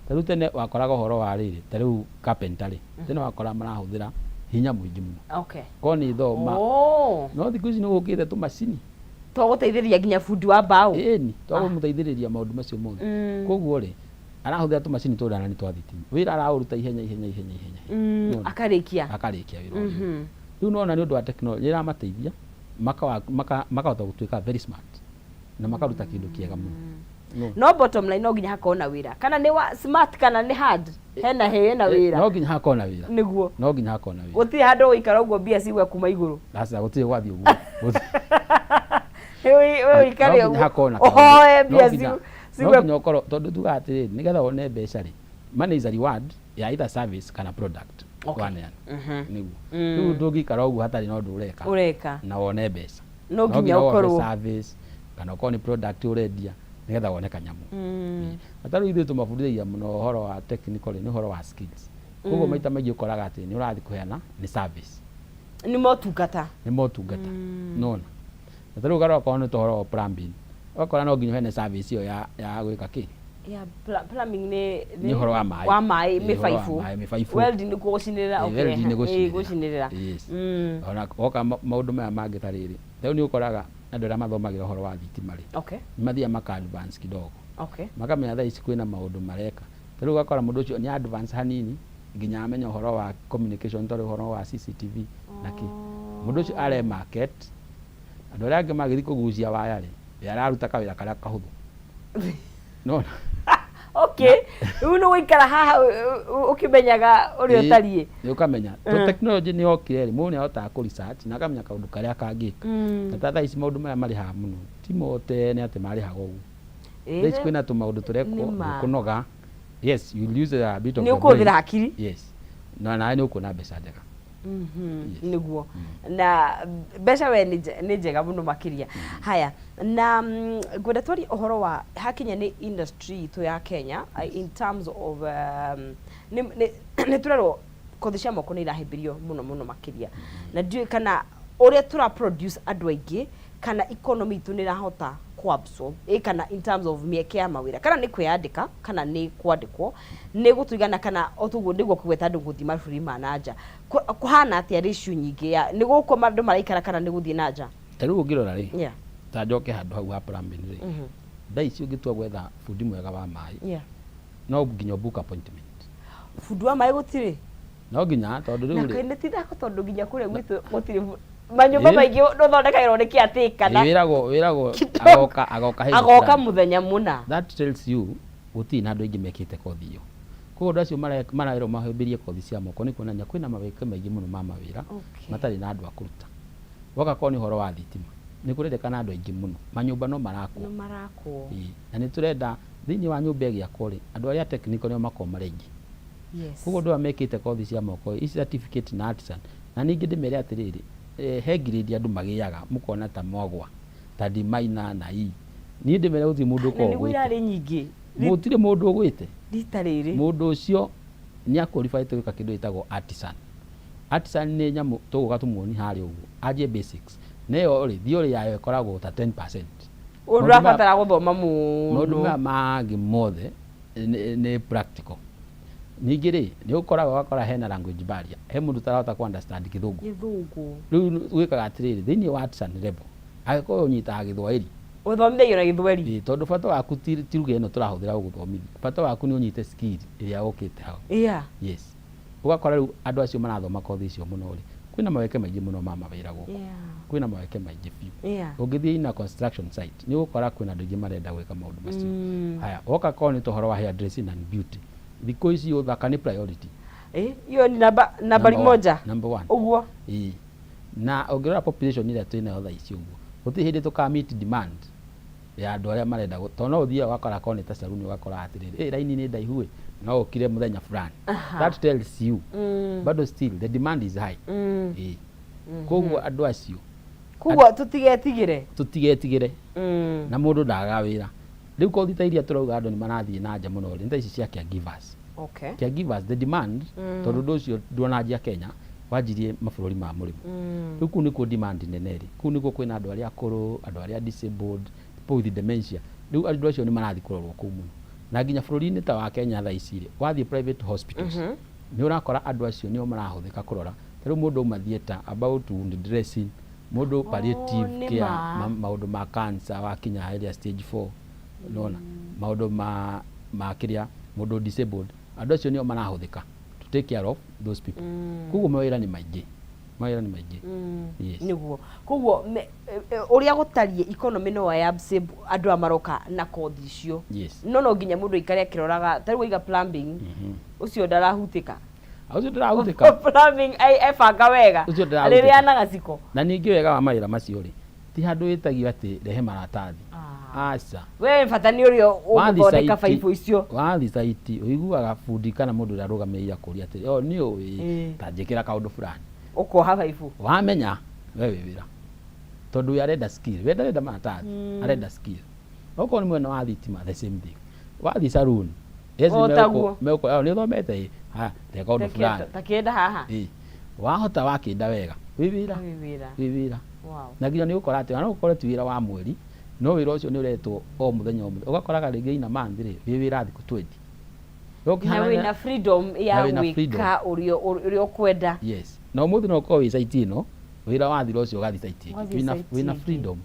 Speaker 2: Ta rĩu tene wakoraga ũhoro wa rĩrĩ, ta rĩu carpenter rĩ, tene wakora marahũthĩra hinya mũingĩ mũno. Korwo nĩ thoma. No thikũ ici nĩ gũkĩte tũmacini
Speaker 1: twagũteithĩrĩria nginya bundi wa mbaũ.
Speaker 2: Ĩni, twagũmũteithĩrĩria maũndũ macio mothe. Koguo rĩ, arahũthĩra tũmacini tũrĩa na nĩ twa thitima, wĩra araũruta ihenya ihenya ihenya ihenya. Nĩwona?
Speaker 1: Akarĩkia.
Speaker 2: Akarĩkia wĩra ũrĩa. Rĩu nĩwona nĩ ũndũ wa technology nĩ ĩramateithia makahota gũtuĩka very smart na makaruta kĩndũ kĩega mũno. Nĩwona?
Speaker 1: No bottom line, no nginya hakorwo na wĩra, kana nĩ wa smart kana nĩ hard, hena wĩra.
Speaker 2: No nginya hakorwo na wĩra. No nginya hakorwo na wĩra.
Speaker 1: Gũtirĩ handũ ũgũikara ũguo mbia cigwe kuma igũrũ.
Speaker 2: Aca, gũtirĩ gwathiĩ ũguo.
Speaker 1: We ũikare
Speaker 2: No nginya
Speaker 1: ũguo
Speaker 2: hakorwo na
Speaker 1: ũhoe
Speaker 2: kaũndũ.
Speaker 1: mbia
Speaker 2: No
Speaker 1: cigwe.
Speaker 2: nginya ũkorwo, tondũ tugaga atĩrĩrĩ, nĩgetha wone mbeca rĩ, money is a reward ya either service kana product waneana. Nĩguo rĩu ndũngĩikara ũguo hatarĩ na ũndũ ũreka
Speaker 1: ũreka
Speaker 2: na wone mbeca.
Speaker 1: No nginya
Speaker 2: wone
Speaker 1: ũkorwo
Speaker 2: service kana ũkorwo nĩ product ũrendia nĩgetha wone kanyamũ. Na ta rĩu ithuĩ tũmabundithagia mũno ũhoro wa technical rĩ, nĩ ũhoro wa skills, koguo maita maingĩ ũkoraga atĩ nĩ ũrathiĩ kũheana nĩ service.
Speaker 1: Nĩ motungata.
Speaker 2: Nĩ motungata, nona na ta rĩu ũkarora okorwo nĩ ta ũhoro wa plumbing, ũgakora no nginya ũheane service ĩyo ya gwĩka kĩ.
Speaker 1: Ya plumbing nĩ
Speaker 2: Nĩ ũhoro wa maĩ.
Speaker 1: Wa maĩ.
Speaker 2: Ĩ, ũhoro wa
Speaker 1: Mĩbaibũ.
Speaker 2: maĩ, mĩbaibũ.
Speaker 1: Welding nĩ gũcinĩrĩra.
Speaker 2: Welding nĩ gũcinĩrĩra.
Speaker 1: Gũcinĩrĩra.
Speaker 2: Yes. Ona woka maũndũ maya mangĩ ta rĩrĩ, rĩu nĩ ũkoraga andũ arĩa mathomagĩra ũhoro wa thitima rĩ, nĩ mathiaga maka advance kidogo, makamenya thaa ici kwĩna maũndũ mareka. Ta rĩu ũgakora mũndũ ũcio nĩ advance hanini nginya amenya ũhoro wa communication, ta rĩu ũhoro wa CCTV na kĩ. Mũndũ ũcio are market, andũ arĩa angĩ magĩthiĩ kũgucia waya rĩ, we araruta kawĩra karĩa kahũthũ, nona.
Speaker 1: Okay, rĩu nĩ gũikara haha ũkĩmenyaga ũrĩa ũtariĩ.
Speaker 2: Nĩ ũkamenya to technology nĩ yokire rĩ, mũndũ nĩ ahotaga kũ research na akamenya kaũndũ karĩa kangĩka. Na ta thaa ici maũndũ maya marĩhaga mũno, ti mo tene atĩ marĩhaga ũguo. Thaa ici kwĩna tũmaũndũ tũrekwo.
Speaker 1: Nĩ ma.
Speaker 2: Ndũkũnoga. Yes, you will use a bit of
Speaker 1: nĩ
Speaker 2: your
Speaker 1: ũkũhũthĩra
Speaker 2: brain.
Speaker 1: Hakiri.
Speaker 2: Yes, na nawe nĩ ũkuona mbeca njega. Yes.
Speaker 1: Nĩguo, na mbeca we nĩ njega mũno makĩria. Haya, na ngwenda twarie ũhoro wa hakinya nĩ industry itũ ya Kenya, in terms of nĩ tũrerwo kothi cia moko nĩ irahĩmbĩrio mũno mũno makĩria, na ndiũĩ kana ũrĩa tũra produce andũ aingĩ kana economy itũ nĩ ĩrahota ku absorb kana in terms of mĩeke ya mawĩra, kana nĩ kwĩyandĩka kana nĩ kwandĩkwo nĩ gũtũigana, kana o toguo nĩguo kũgweta andũ gũthiĩ mabũrũri ma na nja. Kũhana atĩa ratio nyingĩ ya nĩ gũkũ andũ maraikara kana nĩ gũthiĩ na nja?
Speaker 2: Ta rĩu ũngĩrora rĩ, ta njoke handũ hau ha plumbing rĩ, thaa ici ũngĩtua gwetha bundi mwega wa maĩ, no nginya book appointment.
Speaker 1: Bundi wa maĩ gũtirĩ.
Speaker 2: No nginya, tondũ
Speaker 1: na
Speaker 2: rĩu rĩ
Speaker 1: kaĩ nĩ tithako, tondũ nginya kũrĩa gwitũ gũtirĩ manyũmba maingĩ ũthondekagĩrwo nĩ caretaker na
Speaker 2: wĩragwo
Speaker 1: kidogo.
Speaker 2: Agoka hĩndĩ
Speaker 1: agoka
Speaker 2: fulani.
Speaker 1: Mũthenya mũna.
Speaker 2: That tells you gũtirĩ na andũ aingĩ mekĩte kothi ĩyo. Koguo andũ acio marerwo mahĩmbĩrie kothi cia moko nĩ kuonania kwĩna mawĩke maingĩ mũno ma mawĩra matarĩ na andũ a kũruta. Woka korwo nĩ ũhoro wa thitima, nĩ kũrendekana andũ aingĩ mũno, manyũmba no marakwo.
Speaker 1: No marakwo.
Speaker 2: Ĩĩ, na nĩ tũrenda thĩinĩ wa nyũmba ĩgĩakwo rĩ, andũ arĩa technical nĩo makoragwo marĩ aingĩ. Koguo andũ aya mekĩte kothi cia moko ici certificate na artisan, na ningĩ ndĩmere atĩrĩrĩ, he grade andũ magĩaga mũkona ta mwagwa, ta D minor na E. Niĩ ndĩmere gũtirĩ mũndũ
Speaker 1: Na
Speaker 2: ũkoragwo
Speaker 1: nĩguo
Speaker 2: ũgwĩte.
Speaker 1: irarĩ nyingĩ.
Speaker 2: Gũtirĩ mũndũ ũgwĩte.
Speaker 1: Rita rĩrĩ.
Speaker 2: Mũndũ ũcio nĩ a-qualify gwĩka kĩndũ gĩtagwo artisan. Artisan nĩ nyamũ tũgũka tũmuonie harĩa ũguo, anjie basics. Na ĩyo rĩ, theory yayo ĩkoragwo ta 10%.
Speaker 1: Ũndũ ũrabatara gũthoma mũno.
Speaker 2: Maũndũ maya mangĩ mothe nĩ practical. Ningĩ rĩ, nĩ ũkoraga ũgakora hena language barrier, he mũndũ ũtarahota kũ understand Gĩthũngũ.
Speaker 1: Gĩthũngũ.
Speaker 2: Rĩu wĩkaga atĩrĩrĩ, thĩinĩ wa artisan level, angĩkorwo ũnyitaga Gĩthwaĩri.
Speaker 1: Ũthomithagio na Gĩthweri?
Speaker 2: Ĩĩ, tondũ bata waku ti lugha ĩno tũrahũthĩra gũgũthomithia, bata waku nĩ ũnyite skill ĩrĩa ũkĩte hau. Yes. Ũgakora rĩu andũ acio marathoma kothi icio mũno rĩ, kwĩna maweke maingĩ mũno ma mawĩra gũkũ. Kwĩna maweke maingĩ biũ. Ũngĩthiĩ in a construction site, nĩ ũgũkora kwĩna andũ aingĩ marenda gwĩka maũndũ macio. Haya, woka korwo nĩ ta ũhoro wa hair dressing and beauty, thikũ ici ũthaka nĩ priority.
Speaker 1: Hiyo ni nambari
Speaker 2: Number one.
Speaker 1: moja.
Speaker 2: Number one.
Speaker 1: Ũguo.
Speaker 2: Ĩĩ. Na ũngĩrora population ĩrĩa twĩnayo thaa ici ũguo, gũtirĩ hĩndĩ tũka meet demand ya andũ arĩa marenda tondũ no ũthiaga ũgakora korwo nĩ ta saluni ũgakora atĩrĩrĩ, ĩ raini nĩ ndaihu ĩ, no ũkire mũthenya fulani. That tells you bado still the demand is high. Ĩĩ. Koguo andũ acio
Speaker 1: Koguo tũtigetigĩre.
Speaker 2: Tũtigetigĩre. Na mũndũ ndagaga wĩra. Rĩu kothi ta iria tũrauga andũ nĩ marathiĩ na nja mũno rĩ, nĩ ta ici cia caregivers. Caregivers, the demand, tondũ ũndũ ũcio ndũnanjia Kenya, wanjirie mabũrũri ma mũrĩmo. Rĩu kũu nĩkuo demand nene ĩrĩ. Kũu nĩkuo kwĩna andũ arĩa akũrũ, andũ arĩa disabled, people with dementia. Rĩu andũ acio nĩ marathiĩ kũrorwo kũu mũno. Na nginya bũrũri-inĩ ta wa Kenya thaa ici rĩ, wathiĩ private hospitals, nĩ ũrakora andũ acio nĩo marahũthĩka kũrora. Ta rĩu mũndũ auma theatre about wound dressing, mũndũ palliative
Speaker 1: nĩ
Speaker 2: care,
Speaker 1: ma.
Speaker 2: Maũndũ ma cancer wakinya area stage 4, nĩwona maũndũ ma kĩrĩa mũndũ disabled, andũ acio nĩo marahũthĩka to take care of those people. Koguo mawĩra nĩ maingĩ, mawĩra nĩ maingĩ. Yes.
Speaker 1: Nĩguo. Koguo ũrĩa gũtariĩ economy no ya absorb andũ aya maroka na kothi icio.
Speaker 2: Yes.
Speaker 1: No nginya mũndũ aikare akĩroraga, ta rĩu waiga plumbing, ũcio ndarahutĩka.
Speaker 2: Ũcio ndarahutĩka.
Speaker 1: Plumbing ebanga wega.
Speaker 2: Ũcio ndarahutĩka.
Speaker 1: Rĩrĩa na gaciko.
Speaker 2: Na ningĩ wega wa mawĩra macio rĩ, ti handũ wĩtagio atĩ rehe maratathi. Aca.
Speaker 1: We bata nĩ ũrĩa ũgũthondeka baibũ icio.
Speaker 2: Wathiĩ site ũiguaga bundi kana mũndũ ũrĩa arũgamĩrĩire akũria atĩrĩ, oh nĩ ũĩ, ta njĩkĩra kaũndũ fulani.
Speaker 1: Ũkoha baibũ.
Speaker 2: Wamenya we wĩ wĩra. Tondũ we arenda skill, we ndarenda maratathi, arenda skill. Okorwo nĩ mwena wa thitima the same thing. Wathiĩ saloon, yes,
Speaker 1: O taguo.
Speaker 2: megũkora, nĩ ũthomete ĩ, haya, teka ũndũ fulani.
Speaker 1: Ta kĩenda haha.
Speaker 2: Ĩ. Wahota wakĩnda wega, wĩ wĩra.
Speaker 1: Wĩ wĩra.
Speaker 2: Wĩ wĩra. Na nginya nĩ ũgũkora atĩ, ona no ũkore ti wĩra wa mweri, no wĩra ũcio nĩ ũretwo o mũthenya o mũthenya. Ũgakoraga rĩngĩ in a month rĩ, wĩ wĩra thikũ 20.
Speaker 1: Na wĩna freedom ya
Speaker 2: Na wĩna freedom.
Speaker 1: gwĩka ũrĩa ũkwenda.
Speaker 2: Yes. Na ũmũthĩ no ũkorwo wĩ site ĩno, wĩra wathira ũcio ũgathiĩ site ĩngĩ.
Speaker 1: Ũgathiĩ
Speaker 2: Wĩna
Speaker 1: site
Speaker 2: wĩna
Speaker 1: ĩngĩ.
Speaker 2: freedom.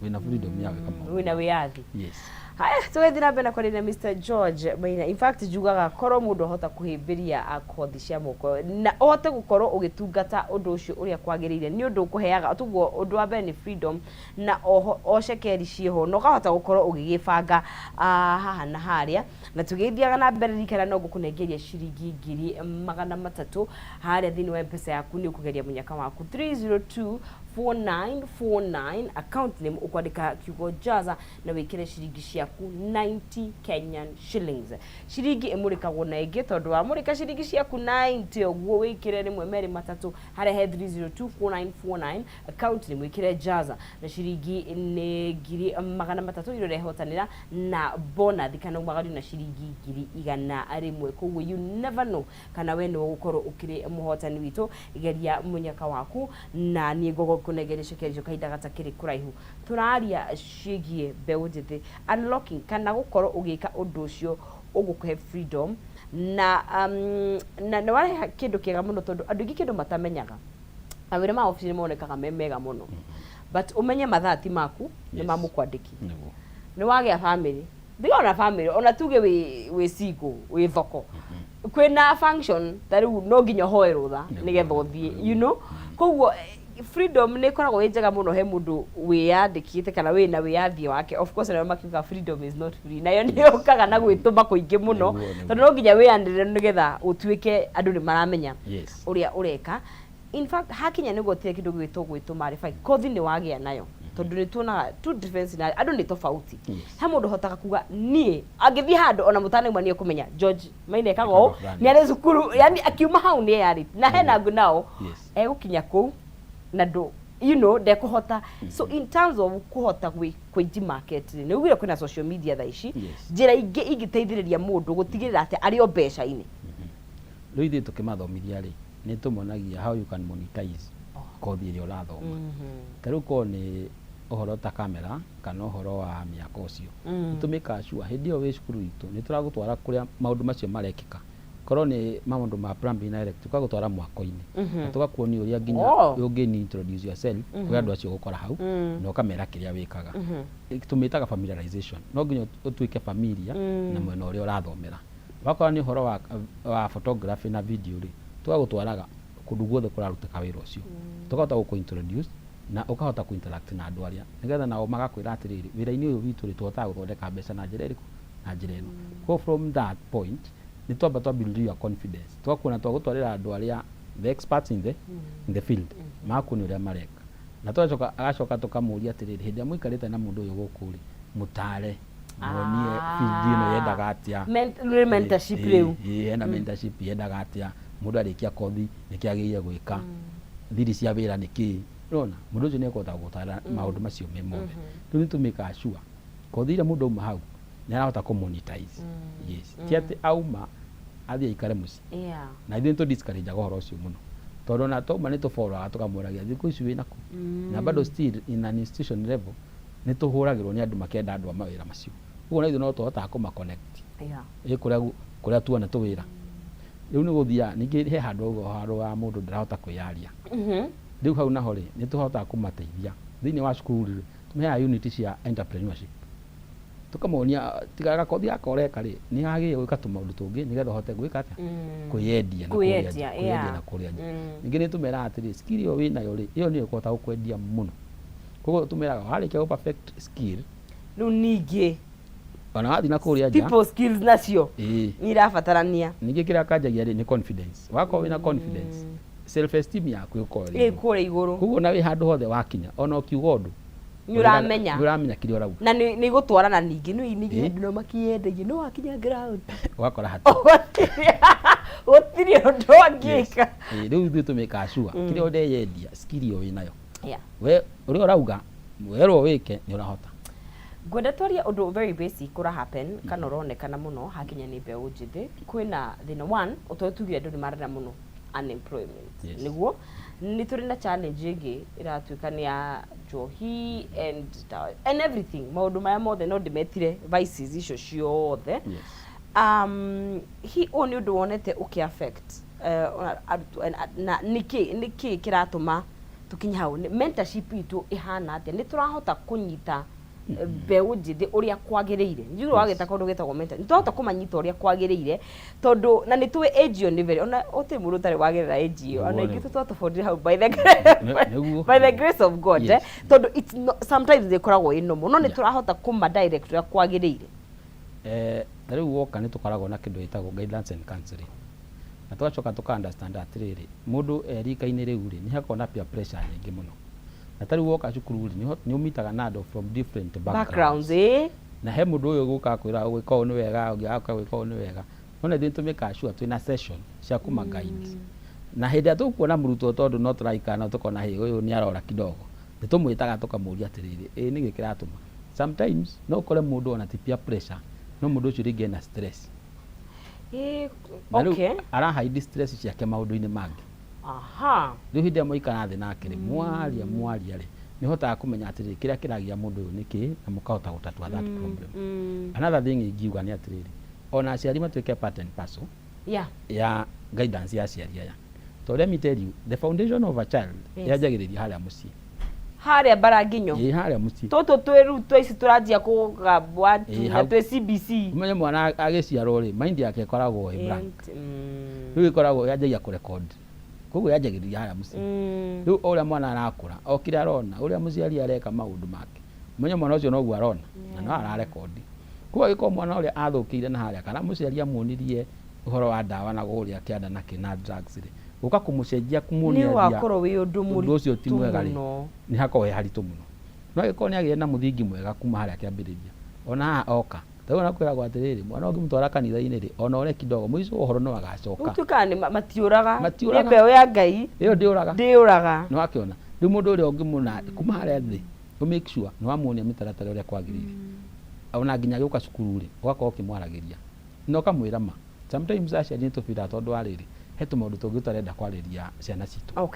Speaker 2: Wĩna freedom ya gwĩka maũndũ.
Speaker 1: Wĩna wĩyathi.
Speaker 2: Yes.
Speaker 1: Haya, tũgĩthiĩ na mbere na kwaria na Mr. George Maina. In fact, njugaga korwo mũndũ ahota kũhĩmbĩria kothi cia moko na ũhote gũkorwo ũgĩtungata ũndũ ũcio ũrĩa kwagĩrĩire, nĩ ũndũ ũkũheaga tuguo ũndũ wa mbere nĩ freedom, na oho o cekeri ciĩho na ũkahota gũkorwo ũgĩgĩbanga haha na harĩa. Na tũgĩthiaga na mbere, ririkana no ngũkũnengeria ciringi 300,000 harĩa thĩinĩ wa M-Pesa yaku, nĩ ũkũgeria mũnyaka waku 3024949, account name ũkwandĩka kiugo Jaza na wĩkĩre ciringi ciaku 90 Kenyan shillings. Ciringi ĩmũrĩkagwo na ĩngĩ, tondũ wamũrĩka ciringi ciaku 90 ũguo wĩkĩre rĩmwe merĩ matatũ harĩa he 3024949, account nĩ mwĩkĩre Jaza na ciringi nĩ 300,000 iria ũrehotanĩra na bonus kana umagario na ciringi 100,000. Koguo you never know kana we nĩwe ũgũkorwo ũkĩrĩ mũhotani witũ. Geria mũnyaka waku na niĩ ngũkũnengeria cekeri icio kahinda gatakĩrĩ kũraihu. Tũraria ciĩgiĩ mbeũ njĩthĩ unlocking kana gũkorwo ũgĩka ũndũ ũcio ũgũkũhe freedom na nĩ warehe kĩndũ kĩega mũno, tondũ andũ aingĩ kĩndũ matamenyaga, mawĩra ma obici nĩ monekaga me mega mũno, but ũmenye mathaa ti maku, nĩ ma mũkwandĩki. Nĩ wagĩa family, ndiga ona family, ona tuge wĩ single, wĩ thoko, kwĩna function ta rĩu no nginya ũhoe rũtha nĩgetha ũthiĩ, koguo Freedom nĩ ĩkoragwo ĩ njega mũno he mũndũ wĩyandĩkĩte kana wĩna wĩyathi wake. Of course nayo makiuga freedom is not free, nayo nĩ yũkaga na gwĩtũma kũingĩ mũno,
Speaker 2: Nĩguo.
Speaker 1: tondũ no nginya wĩyanĩrĩre nĩgetha ũtuĩke andũ nĩ maramenya ũrĩa ũreka. In fact, hakinya nĩguo gũtirĩ kĩndũ gĩgwĩtwo gwĩtũma rĩ, fine, kothi nĩ wagĩa nayo, tondũ nĩ tuonaga two different scenario, andũ nĩ tofauti. He mũndũ ũhotaga kuga niĩ angĩthiĩ handũ ona mũtanauma nĩ ekũmenya George Maina ekaga ũũ,
Speaker 2: Ekaga fulani.
Speaker 1: nĩ arĩ cukuru, yani akiuma hau nĩ eyarĩtie. Na hena angĩ nao egũkinya kũu na ndũ ndekũhota. So in terms of kũhota kwĩji market rĩ, nĩ ugire kwĩna social media thaa ici, njĩra ingĩ ingĩteithĩrĩria mũndũ gũtigĩrĩra atĩ arĩ o mbeca-inĩ?
Speaker 2: Rĩu ithuĩ tũkĩmathomithia rĩ, nĩ tũmonagia how you can monetize kothi ĩrĩa ũrathoma. Ta rĩu korwo nĩ ũhoro ta kamera kana ũhoro wa mĩako ũcio, nĩ tũmĩkaga sure hĩndĩ ĩyo wĩ cukuru itũ nĩ tũragũtwara kũrĩa maũndũ macio marekĩka. Korwo nĩ maũndũ ma plumbing na electric, tũgagũtwara mwako-inĩ na tũgakuonia ũrĩa nginya ũngĩ introduce yourself kũrĩ andũ acio ũgũkora hau na ũkamera kĩrĩa wĩkaga. Tũmĩtaga familiarization. No nginya ũtuĩke familiar na mwena ũrĩa ũrathomera. Wakora nĩ ũhoro wa photography na video rĩ, tũgagũtwaraga kũndũ guothe kũrarutĩka wĩra ũcio, tũkahota gũkũ introduce na ũkahota kũ interact na andũ arĩa, nĩgetha nao magakwĩra atĩrĩrĩ, wĩra-inĩ ũyũ witũ rĩ, tũhotaga gũthondeka mbeca na njĩra ĩrĩkũ na njĩra ĩno. Koguo from that point nĩ twamba twa build your confidence, tũgakuona twagũtwarĩra andũ arĩa the experts in the field, magakuonia ũrĩa mareka, na tũgacoka agacoka tũkamũria atĩrĩrĩ, hĩndĩ ĩrĩa mũikarĩte na mũndũ ũyũ gũkũ rĩ, mũtare, muonie field ĩno yendaga atĩa.
Speaker 1: Rĩ mentorship rĩu.
Speaker 2: Ĩĩ, hena mentorship yendaga atĩa, mũndũ arĩkia kothi nĩkĩ agĩrĩire gwĩka, thiri cia wĩra nĩ kĩĩ. Ũrona mũndũ ũcio nĩ ekũhota gũtara maũndũ macio me mothe. Rĩu nĩ tũmĩkaga sure kothi ĩrĩa mũndũ auma hau nĩ arahota kũ monetize. Yes, ti atĩ auma athiĩ aikare mũciĩ. Na ithuĩ nĩ tũ discourage ũhoro ũcio mũno, tondũ ona twauma nĩ tũbororaga tũkamũragia thikũ ici wĩna kũ, na bado still in an institution level nĩ tũhũragĩrwo nĩ andũ makĩenda andũ a mawĩra macio. Ũguo na ithuĩ no tũhotaga kũma connect ĩ kũrĩa tuona tũwĩra. Rĩu nĩ gũthiaga ningĩ he handũ ũguo handũ wa mũndũ ndarahota kwĩyaria. Rĩu hau naho rĩ, nĩ tũhotaga kũmateithia thĩinĩ wa cukuru rĩ, tũmehaga unit cia entrepreneurship, tũkamonia tiga gakothi gaka ũreka rĩ, nĩ wagĩrĩire gwĩka tũmaũndũ tũngĩ nĩgetha ũhote gwĩka atĩa, kwĩyendia na kũrĩa nja,
Speaker 1: Kwĩyendia,
Speaker 2: kwĩyendia na kũrĩa nja. Ningĩ nĩ tũmeraga atĩrĩ, skill ĩyo wĩnayo rĩ, ĩyo nĩyo ĩkũhota gũkwendia mũno. Koguo tũmeraga warĩkia gũ perfect skill,
Speaker 1: Rĩu ningĩ
Speaker 2: ona wathiĩ na kũrĩa nja,
Speaker 1: people skills nacio nĩ irabatarania.
Speaker 2: Ningĩ kĩrĩa kanjagia rĩ, nĩ confidence. Wakorwo wĩna confidence, self esteem yaku ĩgũkorwo ĩrĩ
Speaker 1: ĩ
Speaker 2: igũrũ.
Speaker 1: Kũrĩa igũrũ.
Speaker 2: Koguo ona wĩ handũ hothe wakinya, ona ũkiuga ũndũ,
Speaker 1: nĩ ũramenya
Speaker 2: nĩ ũramenya kĩrĩa ũrauga.
Speaker 1: Na nĩ igũtwarana ningĩ nĩ ningĩ andũ no makĩendagia no wakinya ground
Speaker 2: ũgakora hati
Speaker 1: gũtirĩ ũndũ angĩka.
Speaker 2: Ĩĩ, rĩu ithuĩ tũmĩkaga sure kĩrĩa ũreyendia, skill ĩyo wĩnayo, we ũrĩa ũrauga werwo wĩke nĩ ũrahota.
Speaker 1: Ngwenda twarie ũndũ very basic ũra happen kana ũronekana mũno hakinya nĩ mbeũ njĩthĩ. Kwĩna thĩna one ũtoĩ tugire andũ nĩ marera mũno unemployment. Nĩguo nĩ tũrĩ na challenge ĩngĩ ĩratuĩka nĩ ya njohi and everything, maũndũ maya mothe no ndĩmetire vices icio ciothe. Hi ũyũ nĩ ũndũ wonete ũkĩ affect arutwo na nĩkĩ kĩratũma tũkinye hau? Mentorship itũ ĩhana atĩa? Nĩ tũrahota kũnyita mbeũ njĩthĩ ũrĩa kwagĩrĩire? Njiguo wagĩta kaũndũ getagwo mentor, nĩ tũrahota kũmanyita ũrĩa kwagĩrĩire? Tondũ na nĩ tũĩ age ĩyo nĩ very, ona gũtirĩ mũndũ ũtarĩ wagerera age ĩyo, ona
Speaker 2: Nĩguo,
Speaker 1: ingĩ
Speaker 2: nĩguo.
Speaker 1: twatobondire hau by the by the grace of God, eh? Tondũ it's not, sometimes nĩ ĩkoragwo ĩ normal, no nĩ tũrahota kũma direct ũrĩa kwagĩrĩire?
Speaker 2: Ta rĩu woka nĩ tũkoragwo na kĩndũ gĩtagwo guidance and counseling, na tũgacoka tũka understand atĩrĩrĩ, mũndũ e rika-inĩ rĩu rĩ, nĩ hakoragwo na peer pressure nyingĩ mũno. Na ta rĩu woka cukuru rĩ, nĩ ũmitaga na andũ from different backgrounds,
Speaker 1: backgrounds,
Speaker 2: na he mũndũ ũyũ ũgũka kwĩra gwĩka ũũ nĩ wega, ũngĩ agoka gwĩka ũũ nĩ wega, no na ithuĩ nĩtũmĩkaga sure twĩna session cia kũma guide. Na hĩndĩ ĩrĩa tũkuona mũrutwo, tondũ no tũraikara na tũkona hĩ ũyũ nĩ arora kidogo, nĩ tũmwĩtaga tũkamũria atĩrĩrĩ, ĩ nĩkĩ kĩratũma? Sometimes no ũkore mũndũ ona ti peer pressure, no mũndũ ũcio rĩngĩ ena stress, na rĩu ara hide stress ciake maũndũ-inĩ mangĩ. Rĩu hĩndĩ ĩrĩa mwaikara thĩ nake rĩ, mwaria mwaria rĩ, nĩ ũhotaga kũmenya atĩrĩrĩ, kĩrĩa kĩragia mũndũ ũyũ nĩ kĩ, na mũkahota gũtatua that problem. Another thing ingiuga nĩ atĩrĩrĩ, ona aciari matuĩke part and parcel ya guidance ya aciari aya. To let me tell you, the foundation of a child yanjagĩrĩria harĩa mũciĩ.
Speaker 1: Harĩa mbaranginyo.
Speaker 2: Ĩ, harĩa mũciĩ.
Speaker 1: Tũtũ twĩ rĩu twa ici tũranjia kũgambwa
Speaker 2: Ĩ,
Speaker 1: na
Speaker 2: hau.
Speaker 1: twĩ CBC.
Speaker 2: Ũmenye mwana agĩciarwo rĩ, mind yake ĩkoragwo ĩ blank. Rĩu ĩkoragwo yanjagia kũrecord. Koguo yanjagĩrĩria harĩa mũciĩ. Rĩu o ũrĩa mwana arakũra, o kĩrĩa arona, ũrĩa mũciari areka maũndũ make, ũmenye mwana ũcio noguo arona na no ararekondi. Koguo angĩkorwo mwana ũrĩa athũkĩire na harĩa kana mũciari amuonirie ũhoro wa ndawa na kũrĩa kĩanda na kĩ na drugs rĩ, gũka kũmũcenjia
Speaker 1: Nĩ
Speaker 2: kũmuonia
Speaker 1: ũgakorwo wĩ ũndũ
Speaker 2: ũndũ ũcio ti
Speaker 1: mũritũ
Speaker 2: mwega rĩ,
Speaker 1: mũno.
Speaker 2: nĩ hakoragwo he haritũ mũno. No angĩkorwo nĩ agĩire na mũthingi mwega kuma harĩa kĩambĩrĩria, ona haha oka, ta rĩu ona kwĩragwo atĩrĩrĩ, mwana ũngĩmũtwara kanitha-inĩ rĩ, ona ore kidogo, mũico wa ũhoro no agacoka.
Speaker 1: Gũtuĩkaga nĩ matiũraga. Nĩ
Speaker 2: Matiũraga.
Speaker 1: mbeũ ya Ngai.
Speaker 2: Ĩyo ndĩũraga.
Speaker 1: Ndĩũraga.
Speaker 2: Nĩ wakĩona? Rĩu mũndũ ũrĩa ũngĩmũna kuma harĩa thĩ, ũ make sure nĩ wamuonia mĩtaratara ũrĩa kwagĩrĩire. Ona nginya agĩũka cukuru rĩ, ũgakorwo ũkĩmwaragĩria. Na ũkamwĩra ma. Sometimes aciari nĩ tũbiraga tondũ wa rĩrĩ, he tũmaũndũ tũngĩ tũtarenda kwarĩria ciana citũ.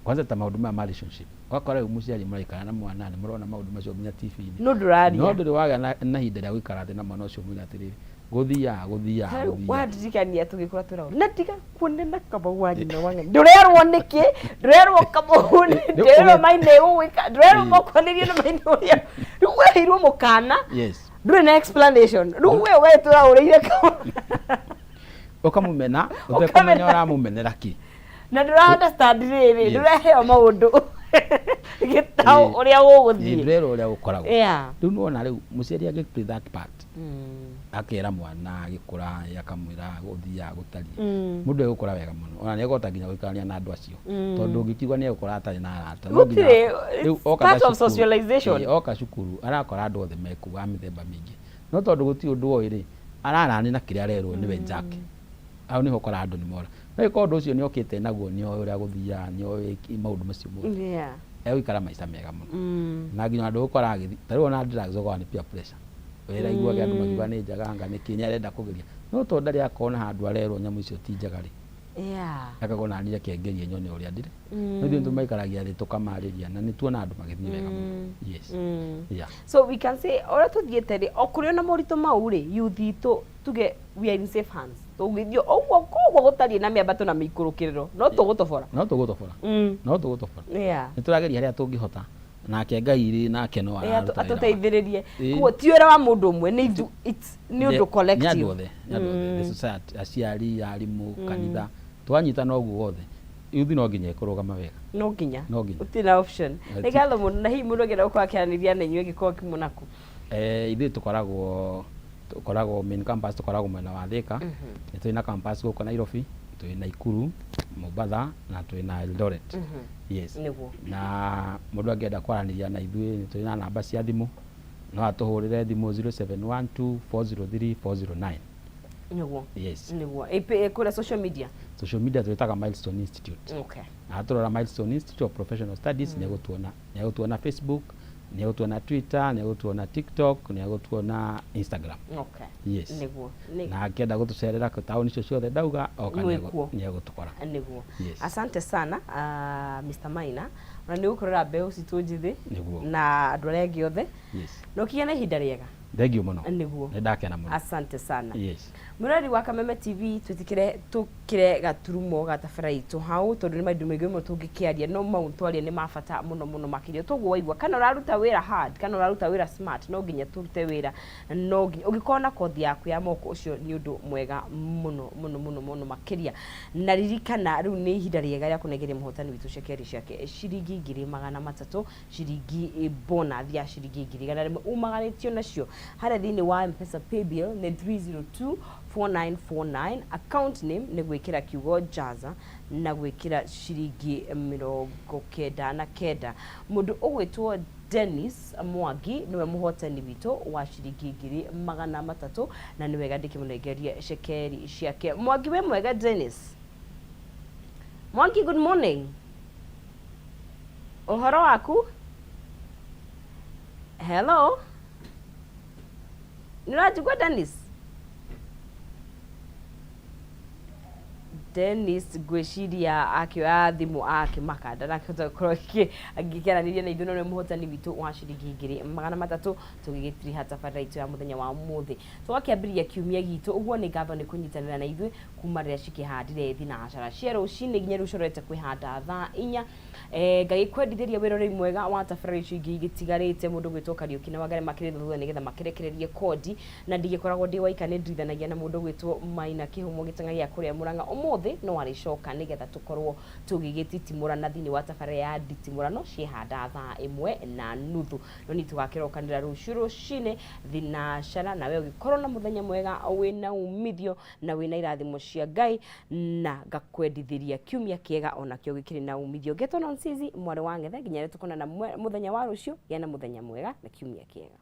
Speaker 2: Kwanza ta maũndũ maya ma relationship. Ũgakora rĩu mũciari mũraikara na mwana nĩ mũrona maũndũ macio nginya TV-inĩ.
Speaker 1: No ndũraria.
Speaker 2: No ndũrĩ wagĩa na ihinda rĩa gũikara thĩ na mwana ũcio ũmwĩre atĩrĩrĩ, gũthiaga, gũthiaga,
Speaker 1: Rĩu
Speaker 2: gũthiaga.
Speaker 1: Wandirikania tũgĩkũra twĩragwo na tiga kuonana Kamau wa nyina wa ng'ania. Ndũrerwo nĩkĩ, ndũrerwo Kamau
Speaker 2: Rĩu
Speaker 1: ndũrerwo Maina ĩgũgwĩka, ndũrerwo mokwanĩrie na Maina ũrĩa. Rĩu weheirwo mũkana, ndũrĩ na explanation. Rĩu we we tũraũrĩire Kamau.
Speaker 2: Ũkamũmena, ũtekũmenya ũramũmenera kĩ.
Speaker 1: Na ndũra understand rĩrĩ, ndũraheo maũndũ gĩtaũ ũrĩa gũgũthiĩ.
Speaker 2: Ndũrerwo ũrĩa gũkoragwo. Rĩu nĩwona rĩu mũciari angĩ play that part, akera mwana agĩkũra, akamwĩra gũthiaga gũtariĩ, mũndũ egũkũra wega mũno. Ona nĩ ekũhota nginya gũikarania na andũ acio, tondũ ũngĩkiuga nĩ egũkũra atarĩ na arata. No nginya
Speaker 1: Gũtirĩ,
Speaker 2: rĩu
Speaker 1: it's
Speaker 2: oka
Speaker 1: part of
Speaker 2: cukuru,
Speaker 1: socialization.
Speaker 2: Oka cukuru arakora andũ othe mekuo a mĩthemba mĩingĩ, no tondũ gũtirĩ ũndũ oĩ rĩ, ararani na kĩrĩa arerwo nĩwe Jack. Hau nĩho ũkoraga andũ nĩ mora. No angĩkorwo ũndũ ũcio nĩ okĩte naguo, nĩ oĩ ũrĩa gũthiaga, nĩ oĩ maũndũ macio mothe, egũikara maica mega mũno. Na nginya ndũgũkora agĩthiĩ, ta rĩu ona drugs ũkoraga nĩ peer pressure. Wĩraiguage andũ makiuga nĩ njega, anga nĩkĩ, nĩ arenda kũgeria. No tondũ ndarĩ akona handũ arerwo nyamũ icio ti njega rĩ, akauga ona niĩ reke ngerie nyone ũrĩa ndĩrĩ. No ithuĩ nĩ tũmaikaragia thĩ tũkamarĩria na nĩ tuonaga andũ magĩthiĩ wega mũno. Yes. Yeah.
Speaker 1: So we can say ũrĩa tũthiĩte rĩ, o kũrĩ ona moritũ mau rĩ, youth itũ tuge we are in safe hands. Tũngĩthiĩ ũguo koguo gũtariĩ na mĩambato na mĩikũrũkĩrĩro, no tũgũtobora.
Speaker 2: No tũgũtobora. No tũgũtobora. Nĩ tũrageria harĩa tũngĩhota, nake Ngai rĩ, nake no araruta wĩra wake.
Speaker 1: Atũteithĩrĩrie. Koguo ti wĩra wa mũndũ ũmwe, nĩ ithu, it's nĩ ũndũ
Speaker 2: Nĩ
Speaker 1: collective.
Speaker 2: andũ othe, nĩ andũ othe, the society, aciari, arimũ, kanitha, twanyitana ũguo othe, youth no nginya ĩkũrũgama wega.
Speaker 1: No nginya.
Speaker 2: No nginya.
Speaker 1: Gũtirĩ na option.
Speaker 2: Nĩ
Speaker 1: ngatho mũno, na hihi mũndũ angĩenda gũkorwo akĩaranĩria na inyuĩ angĩkorwo akimuona kũ?
Speaker 2: Ithuĩ tũkoragwo main campus, tũkoragwo mwena wa Thika. Nĩ tũrĩ na campus gũkũ Nairobi, twĩ Nakuru, Mombatha na twĩ na Eldoret. Yes. Na mũndũ angĩenda kwaranĩria na ithuĩ nĩ tũrĩ na namba cia thimũ, no atũhũrĩre thimũ 0712 403 409. Yes.
Speaker 1: Nĩguo. Kũrĩa social media?
Speaker 2: Social media twĩtaga Milestone Institute. Na atũrora Milestone Institute of Professional Studies, nĩ egũtuona, nĩ egũtuona Facebook, nĩ egũtuona Twitter, nĩ egũtuona TikTok, nĩ egũtuona Instagram. Yes. Na akĩenda gũtũcerera taũni icio ciothe ndauga, oka
Speaker 1: Mwĩkuo.
Speaker 2: nĩ egũtũkora.
Speaker 1: Nĩguo. Asante sana, Mr. Maina. Ona nĩ ũgũkorera mbeũ citũ njĩthĩ na andũ arĩa angĩ othe. Na ũkĩgĩa na ihinda rĩega.
Speaker 2: Thank you mũno.
Speaker 1: Nĩguo.
Speaker 2: Nĩ ndakena mũno.
Speaker 1: Asante sana.
Speaker 2: Yes.
Speaker 1: Mũrori wa Kameme TV, twĩtĩkĩre tũkĩre gaturumo ga tabara itũ hau, tondũ nĩ maũndũ maingĩ mũno tũngĩkĩaria, no mau twaria nĩ ma bata mũno mũno makĩria. Toguo waigua, kana ũraruta wĩra hard, kana ũraruta wĩra smart, no nginya tũrute wĩra, no nginya ũngĩkorwo na kothi yaku ya moko, ũcio nĩ ũndũ mwega mũno mũno mũno mũno makĩria. Na ririkana rĩu nĩ ihinda rĩega rĩa kũnengeria mũhotani witũ cekeri ciake ciringi 300,000, ciringi bonus ya ciringi 100,000 umaganĩtio nacio harĩa thĩinĩ wa M-Pesa paybill nĩ 3024949, account name nĩ gwĩkĩra kiugo Jaza na gwĩkĩra ciringi 99. Mũndũ ũgwĩtwo Dennis Mwangi nĩwe mũhotani witũ wa ciringi 300,000, na nĩ wega ndĩkĩmũnengerie cekeri ciake. Mwangi wĩ mwega? Dennis Mwangi, good morning, ũhoro waku? Hello, nĩ ũranjigua Dennis? Dennis ngwĩciria akĩoya thimũ akĩmaka ndanakĩhota gũkorwo angĩkĩaranĩria na ithuĩ, no nĩwe mũhotani witũ wa ciringi 300,000. Tũgĩgĩtiriha tabarĩra itũ ya mũthenya wa ũmũthĩ, tũgakĩambĩrĩria kiumia gitũ ũguo. Nĩ ngatho nĩ kũnyitanĩra na ithuĩ kuma rĩrĩa cikĩhandire thinacara cia rũcinĩ nginya rĩu corete kwĩhanda thaa 4. Ngagĩkwendithĩria wĩra ũrĩ mwega wa tabarĩra icio ingĩ igĩtigarĩte, mũndũ gwĩtwo Kariũki na Wangari makĩrĩ thutha nĩgetha makĩrekererie kondi, na ndigĩkoragwo ndĩ waika, nĩ ndirithanagia na mũndũ gwĩtwo Maina Kĩhumo gĩtang'a gĩa kũrĩa Mũrang'a ũmũthĩ. Ũmũthĩ no arĩcoka nĩgetha tũkorwo tũgĩgĩtitimũrana thĩinĩ wa tabarĩra ya nditimũrano ciehanda thaa 1:30. No niĩ tũgakĩrokanĩra rũciũ rũcinĩ thinacara, nawe ũgĩkorwo na mũthenya mwega wĩna umithio na wĩna irathimo cia Ngai, na ngakwendithĩria kiumia kĩega onakĩo gĩkĩrĩ na umithio. Ngetwo Nonsizi mwarĩ wa Ng'ethe, nginya rĩrĩa tũkonana mũthenya wa rũciũ, gĩa na mũthenya mwega na kiumia kĩega.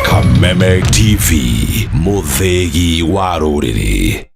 Speaker 3: Kameme TV, mũthĩgi wa rũrĩrĩ.